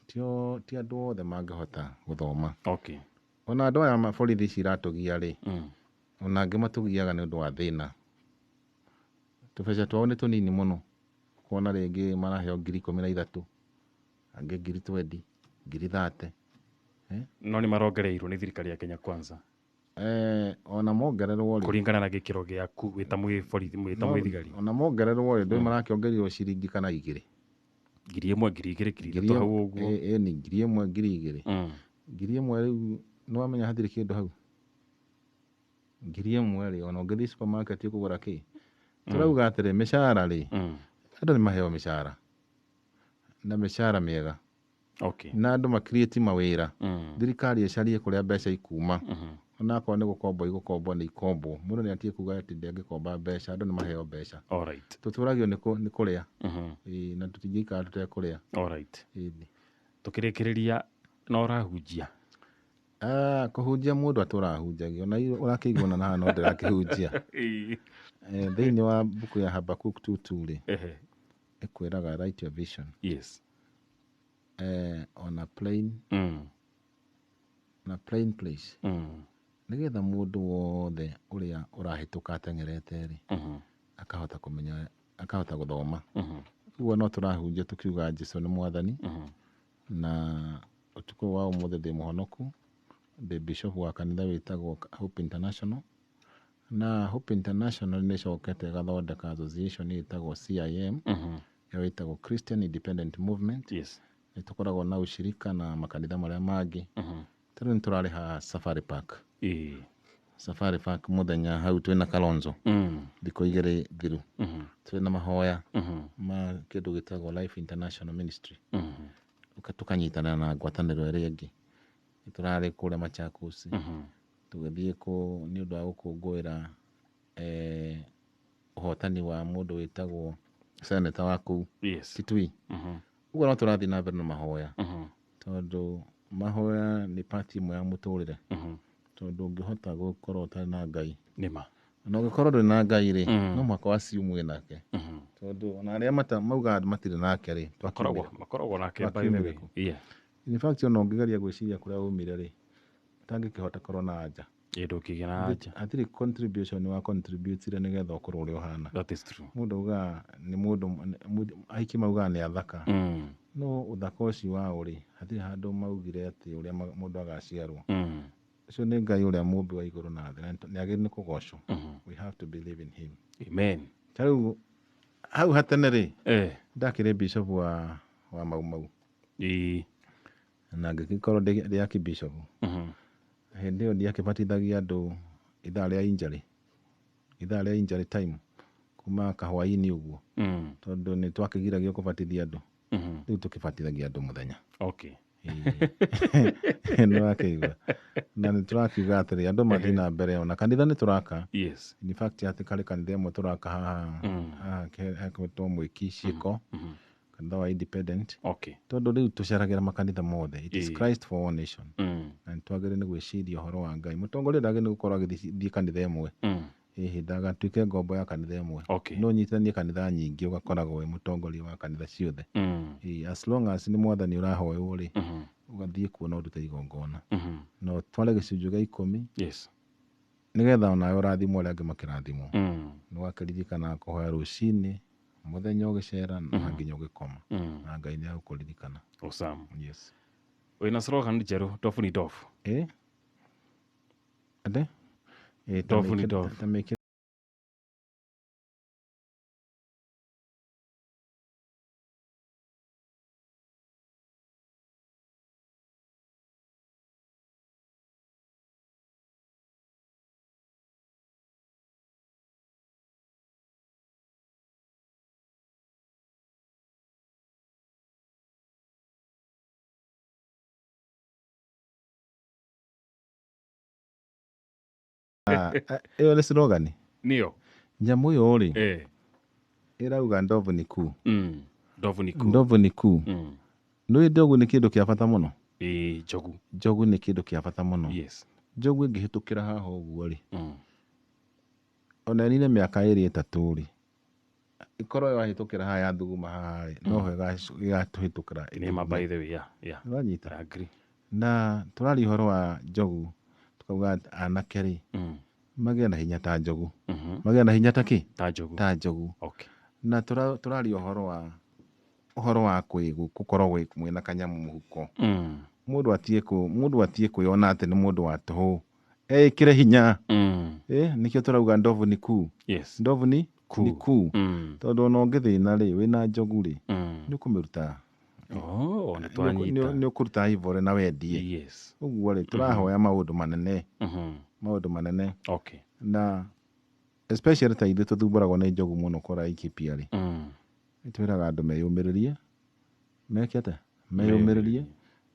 ti andũ othe mangĩhota gũthoma. Ona andũ aya borithi ici iratũgia rĩ, ona angĩ matũgiaga nĩ ũndũ wa thĩna. Tũbeca twao nĩ tũnini mũno. Kuona rĩngĩ maraheo 13,000, angĩ 20,000, 30,000. No nĩ marongereirwo nĩ thirikari ya Kenya Kwanza. Ona mongererwo rĩ, kũringana na gĩkĩro gĩaku wĩ ta mwĩ borithi, wĩ ta mwĩthigari. Ona mongererwo rĩ, ndũĩ marakĩongereirwo ciringi kana igĩrĩ. 1,000, 2,000, 3,000 hau ũguo. Nĩ 1,000, 2,000. 1,000 rĩu nĩ wamenya hatirĩ kĩndũ hau. 1,000 rĩ, ona ũngĩthiĩ supermarket ũkũgũra kĩ? Tũrauga atĩrĩ, mĩcara rĩ, andũ nĩ maheo mĩcara. Na mĩcara mĩega. Na andũ ma create mawĩra. Thirikari ĩcarie kũrĩa mbeca ikuma. Ona akorwo nĩ gũkombwo igũkombwo nĩ ikombwo. Mũndũ nĩ atige kuga atĩ ndangĩkomba mbeca, andũ nĩ maheo mbeca. Tũtũragio nĩ kũrĩa. Na tũtingĩikara tũtekũrĩa. Tũkĩrĩkĩrĩria no ũrahunjia? Kũhunjia mũndũ atũrahunjagia. Ona ũrakĩigua na haha no ndĩrakĩhunjia. Thĩinĩ wa mbuku ya Habakkuk 2:2 rĩ, Ĩkwĩraga write your vision on a plain on a plain place, nĩgetha mũndũ wothe ũrĩa ũrahĩtũka ateng'erete rĩ, akahota kũmenya, akahota gũthoma. Ũguo no tũrahunjia tũkiuga Jesu nĩ mwathani. Na ũtukũ wa ũmũthĩ ndĩ mũhonoku, ndĩ bishop wa kanitha wĩtagwo Hope International. Na Hope International nĩ ĩcokete ĩgathondeka association ĩtagwo CIM, ĩyo ĩtagwo Christian Independent Movement. Nĩ tũkoragwo na ushirika na makanitha marĩa mangĩ. Ta rĩu nĩ tũrarĩ haha Safari Park, Safari Park mũthenya hau twĩna Kalonzo, thikũ 2 thiru, twĩna mahoya ma kĩndũ gĩtagwo Life International Ministry. Tũkanyitanĩra na ngwatanĩro ĩrĩa ĩngĩ. Nĩ tũrarĩ kũrĩa Machakos, tũgĩthiĩ kũ nĩ ũndũ wa gũkũngũĩra ũhotani wa mũndũ wĩtagwo seneta wa kũu Kitui. Ũguo no tũrathiĩ na mbere na mahoya, tondũ mahoya nĩ part ĩmwe ya mũtũrĩre, tondũ ũngĩhota gũkorwo ũtarĩ na Ngai, Nĩma. na ũngĩkorwo ndũrĩ na Ngai rĩ, no mũhaka waciumwe nake, tondũ ona arĩa maugaga matirĩ nake rĩ, Makoragwo nake by the way. twakiumire kũ? In fact, ona ũngĩgeria gwĩciria kũrĩa umire rĩ, ũtangĩkĩhota korwo na anja. Ĩ, ndũngĩgĩa na anja. Hatirĩ contribution wa contributire nĩgetha ũkorwo ũrĩa ũhana. That is true. Mũndũ augaga nĩ mũndũ, aingĩ maugaga nĩ athaka, no ũthaka ũcio wao rĩ, hatirĩ handũ maugire atĩ ũrĩa mũndũ agaciarwo. Ũcio nĩ Ngai ũrĩa mũmbi wa igũrũ na thĩ, na nĩ agĩrĩire nĩ kũgocwo. We have to believe in him. Amen. Ta rĩu hau hatene rĩ, ndakĩrĩ bishop wa Mau Mau. Na ngĩgĩkorwo ndĩ archbishop. Hĩndĩ ĩyo ndiakĩbatithagia andũ ithaa rĩa injury, ithaa rĩa injury time, kuma kahwaĩ-inĩ ũguo, tondũ nĩ twakĩgiragio kũbatithia andũ. Rĩu tũkĩbatithagia andũ mũthenya. Nĩ wakĩigua. Na nĩ tũrakiuga atĩrĩ, andũ mathiĩ na mbere, ona kanitha nĩ tũraka. In fact, atĩ karĩ kanitha ĩmwe tũraka haha, haha hekĩtwo Mwĩki Ciĩko, kanitha wa Independent. Tondũ rĩu tũceragĩra makanitha mothe. It is Christ for all nation. Na nĩ twagĩrĩire nĩ gwĩciria ũhoro wa Ngai. Mũtongoria ndagĩrĩire nĩ gũkorwo agĩthiĩ kanitha ĩmwe. Ĩhĩ, ndagatuĩke ngombo ya kanitha ĩmwe. No ũnyitithanie kanitha nyingĩ ũgakoragwo wĩ mũtongoria wa kanitha ciothe. Ĩĩ, as long as nĩ mwathani ũrahoywo rĩ, ũgathiĩ kuo na ũrute igongona. Na ũtware gĩcunjĩ gĩa 10. Nĩgetha onawe ũrathimwo arĩa angĩ makĩrathimwo. Nĩ wakĩririkana kũhoya rũcinĩ, mũthenya ũgĩcera na nginya ũgĩkoma. Na Ngai nĩ egũkũririkana. Awesome. Yes. Wĩna slogan njerũ, ndobu ni ndobu. Ĩ? Ate? Ĩ, ta Ndobu ni mĩkĩre- ndobu. ta mĩkĩre. Ĩyo nĩ slogan? Nĩyo. Nyamũ ĩyo rĩ, ĩrauga ndovu ni kuu. Ndovu ni kuu. Ndovu ni kuu. Nĩũĩ ndogu nĩ kĩndũ kĩa bata mũno? Ĩĩ, njogu. Njogu nĩ kĩndũ kĩa bata mũno. Njogu ĩngĩhĩtũkĩra haha ũguo rĩ, ona ĩnine mĩaka 2 3 rĩ, ĩkorwo yahĩtũkĩra haha yathuguma haha rĩ, noho ĩgatũhĩtũkĩra. Nĩma, by the way, yeah. Nĩwanyita? I agree. Na tũraria ũhoro wa njogu, tukauga anake rĩ, magĩe na hinya ta njogu. Magĩe na hinya ta kĩ? Ta njogu. Ta njogu. Na tũraria ũhoro wa gũkorwo mwĩna kanyamũ mũhuko. Mũndũ atige kwĩyona atĩ nĩ mũndũ wa tũhũ. Eĩkĩre hinya. Nĩkĩo tũrauga ndovu ni kuu. Ndovu ni ni kuu. Tondũ ona ũngĩthĩna rĩ, wĩna njogu rĩ, nĩ ũkũmĩruta. Oh, nĩ twanyita. Nĩ ũkũruta ivory na wendie. Ũguo rĩ, tũrahoya maũndũ manene. Maũndũ manene. Na especially ta ithuĩ tũthumbũragwo nĩ njogu mũno kũrĩa Laikipia rĩ. Nĩ twĩraga andũ meyũmĩrĩrie. Meke atĩa? Meyũmĩrĩrie.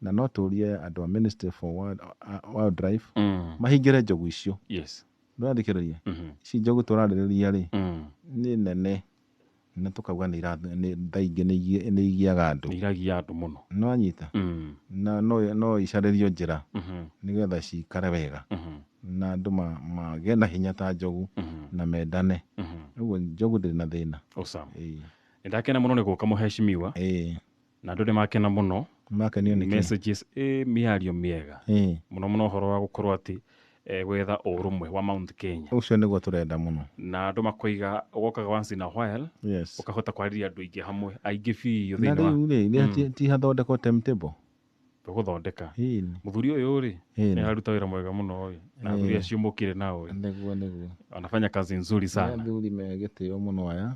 Na no tũrie andũ a Ministry for Wildlife mahingĩre njogu icio. Ndũrathikĩrĩria? Ici njogu tũrarĩrĩria rĩ, nĩ nene. Na tũkauga nĩ thaa ingĩ nĩ igiaga andũ. Nĩ iragia andũ mũno. Nĩ wanyita? Na no icarĩrio njĩra nĩgetha cikare wega. Na andũ magĩe na hinya ta njogu na mendane. Ũguo njogu ndĩrĩ na thĩna. Awesome. Ĩĩ. Ndakena muno nĩ gũka mũheshimiwa. Na andũ nĩ makena mũno. Makenio nĩkĩ? Messages mĩario mĩega. Mũno mũno ũhoro wa gũkorwo atĩ gwetha ũrũmwe wa Mount Kenya. Ũcio nĩguo tũrenda mũno. Na andũ makoiga wokaga once in a while. Yes. Ũkahota kwarĩria andũ aingĩ hamwe, aingĩ biũ Na thĩinĩ wa. rĩu rĩ, ti hathondekwo timetable? Tũgũthondeka. Mũthuri ũyũ rĩ, nĩ araruta wĩra mwega mũno ĩ. Na athuri acio mũkire nao ĩ. Nĩguo nĩguo. Anafanya kazi nzuri sana. Nĩ athuri me gĩtĩo mũno aya.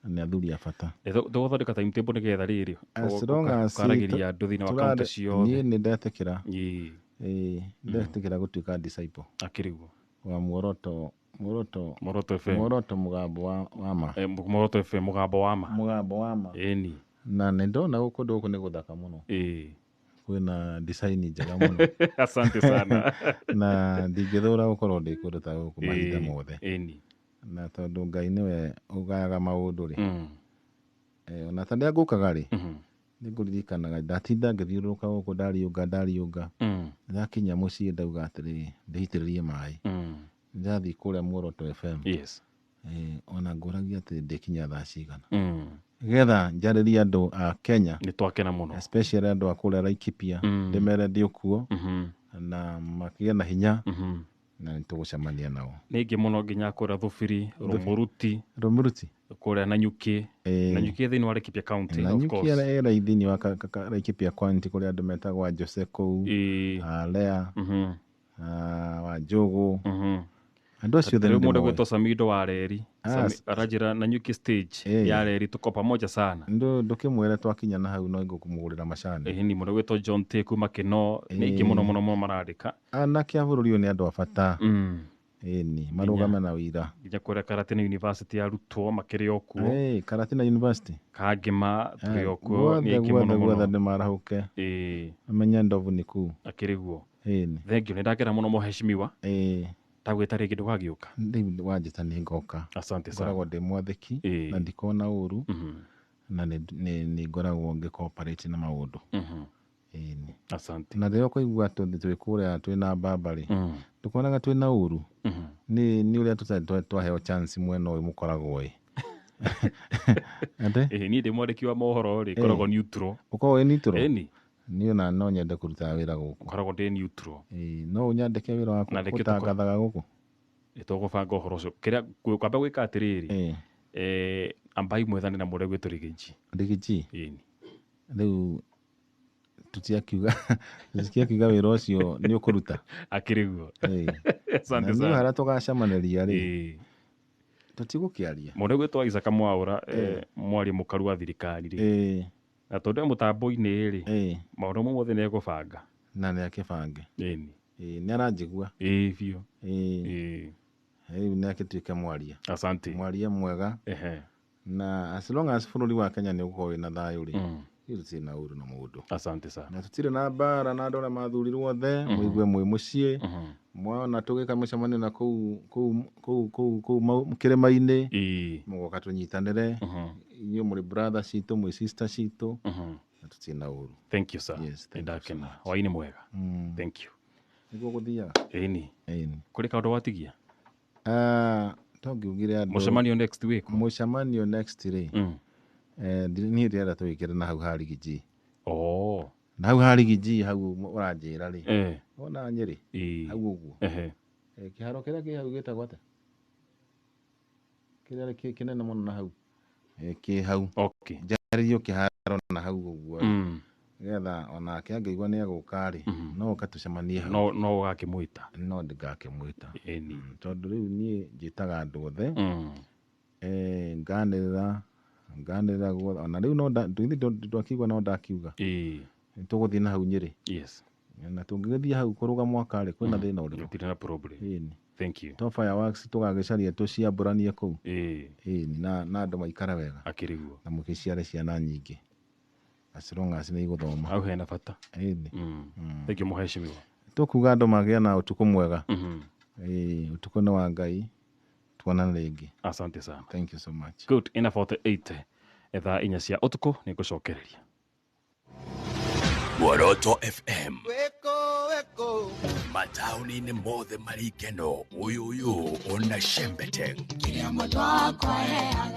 Nĩ athuri a bata. Tũgũthondeka timetable nĩgetha rĩrĩ As long as ũkaragĩria andũ thĩinĩ wa kaunti ciothe. Niĩ nĩ ndetĩkĩra. Ndetĩkĩra gũtuĩka disciple. Akĩrĩ guo. Wa Muoroto Muoroto Muoroto FM. Muoroto mũgambo wa ma. Muoroto FM mũgambo wa ma. Mũgambo wa ma. Ĩni. Na nĩ ndona kũndũ gũkũ nĩ gũthaka mũno. Kwĩna design njega mũno. Asante sana. Na ndingĩthũra gũkorwo ndĩ kũndũ ta gũkũ mahinda mothe. Ĩni. Na tondũ Ngai nĩwe ũgayaga maũndũ rĩ. Ona ta rĩrĩa ngũkaga rĩ, nĩngũririkanaga ndatinda ngĩthiũrũrũka gũkũ ndariũnga. Ndakinya mũciĩ ndauga atĩrĩrĩ, ndĩitĩrĩrie maĩ. Ndathiĩ kũrĩa Muoroto FM. Yes. Ona ngũragia atĩ ndĩkinya thaa cigana. Getha njarĩrie andũ a Kenya. Nĩ twakena mũno. Especially andũ a kũrĩa Laikipia. Ndĩmere ndĩ okuo. Na makĩgĩe na hinya. Na nĩtũgũcemania nao. Nĩ aingĩ mũno nginya kũrĩa Thubiri, Rũmũruti. Rũmũruti. Kũrĩa Nanyuki. Nanyuki thĩinĩ wa Laikipia County, of Nanyuki course. ĩrĩa thĩinĩ wa Laikipia County kũrĩa andũ metagwo Jose kũu, Lea, Wanjũgũ. Andũ acio othe Rĩu mũndũ nĩndĩmoĩ. gwĩtwo Samido wa Reri. Aranjĩra Nanyuki stage ya Reri tuko pamoja sana. Ndũkĩmwĩre twakinya na hau no ngũkũmũgũrĩra macani. Ĩni mũndũ gwĩtwo John T kuma Kĩno. Nĩ aingĩ mũno mũno mũno marandĩka. Anake a bũrũri ũyũ nĩ andũ a bata. Ĩni marũgame na wĩira. Nginya kũrĩa Karatina University arutwo makĩrĩ o kuo. Karatina University. Kangema tũrĩ o kuo. Nĩ aingĩ mũno Guothe guothe mũno. andũ marahũke. Amenye ndovu nĩ kũu. Akĩrĩ guo. Ĩni. Thank you. Nĩ ndakena mũno mũheshimiwa. Ndagwĩta rĩngĩ ndũgagĩũka. Rĩu wanjĩta nĩ ngoka. Asante sana. Ngoragwo ndĩ mwathĩki na ndikona ũru. Na nĩ ngoragwo ngĩ-cooperate na maũndũ. Ĩni. Asante. Na rĩrĩa ũkũigua twĩ kũrĩa twĩna mbamba rĩ, ndũkonaga twĩna ũru. Nĩ ũrĩa tũtarĩ twaheo chance mwena ũyũ mũkoragwo ĩ. Ate? Niĩ ndĩ mwandĩki wa mohoro rĩ, ngoragwo neutral. Ũkoragwo wĩ neutral? Ĩni. Niĩ ona no nyende kũruta wĩra gũkũ. Ngoragwo ndĩ neutral. No ũnyandĩke wĩra wa gũtangathaga gũkũ? Nĩtũgũbanga ũhoro ũcio. Kĩrĩa kwamba gwĩka atĩrĩrĩ, ambai mwethane na mũrĩa gwĩtwo Rigiji. Rigiji? Ĩni. Rĩu tũtiakiuga wĩra ũcio nĩ ũkũruta. Akĩrĩ guo. Asante sana. Na harĩa tũgacemanĩria rĩ, tũtigũkĩaria. Mũndũ gwĩtwo Isaac Mwaũra, mwaria mũkaru wa thirikari rĩ. Na tondũ e mũtambo-inĩ rĩ, maũndũ mothe nĩ egũbanga. Na nĩ akĩbange. Ĩni. Nĩ aranjigua. Ĩĩ biũ. Rĩu nĩ akĩtuĩke mwaria. Asante. Mwaria mwega. Na as long as bũrũri wa Kenya nĩ ũgũkorwo wĩna thayũ rĩ, ithuĩ tũtirĩ na ũru na mũndũ. Asante sana. Na tũtirĩ na mbara na andũ arĩa mathurirwo othe, mũigue mwĩ mũciĩ. Mwana tũgĩka mũcemanio na kũu kũu kũu kũu kũu kĩrĩma-inĩ, mũgoka tũnyitanĩre. Inyuĩ mũrĩ brother citũ, mwĩ sister citũ, na tũtirĩ na ũru. Thank you sir. Yes, thank you so Nĩndakena. much. Hwaĩ-inĩ mwega. Thank you. Nĩguo gũthiaga. Ĩni. Ĩni. Kũrĩ kaũndũ watigia? To ngiugire andũ. Mũcemanio next week. Mũcemanio next rĩ. Niĩ ndĩrenda tũwĩkĩre na hau ha Rigiji. Na hau ha Rigiji hau ũranjĩra rĩ. Wona Nyĩrĩ? Hau ũguo. Kĩharo kĩrĩa kĩ hau gĩtagwo atĩa? Kĩrĩa kĩnene mũno na hau. Kĩ hau. Okay. Njarĩrio kĩharo na hau ũguo. Nĩgetha onake angĩigua nĩ egũka rĩ, no ũka tũcemanie hau. No ũgakĩmwĩta. No ndingakĩmwĩta. Ĩni. Tondũ rĩu niĩ njĩtaga andũ othe. Nganĩrĩra nganĩrĩra guothe. Ona rĩu no ndwakiuga no ndakiuga. Tũgũthiĩ na hau Nyĩrĩ. Yes. Na tũngĩgĩthiĩ hau kũrũga mwaka rĩ, kwĩna thĩna ũrĩkũ? Gũtirĩ na problem. Ĩni. Thank you. To fireworks tũgagĩcaria tũciambũranie kũu. Ĩni na andũ maikare wega. Akĩrĩ guo. Na mũgĩciare ciana nyingĩ. As long as nĩ igũthoma. Hau hena bata. Ĩni. Thank you mũheshimiwa. Tũkuga andũ magĩe na ũtukũ mwega. Ũtukũ nĩ wa Ngai. Tuonane rĩngĩ. Asante sana. Thank you so much. Good. Ina 48 thaa 4 cia ũtukũ nĩ ngũcokereria. Muoroto FM. Mataũni-inĩ mothe marĩ ikeno, ũyũ ũyũ ona Shembeteng. Kĩrĩa mũndũ akwaheaga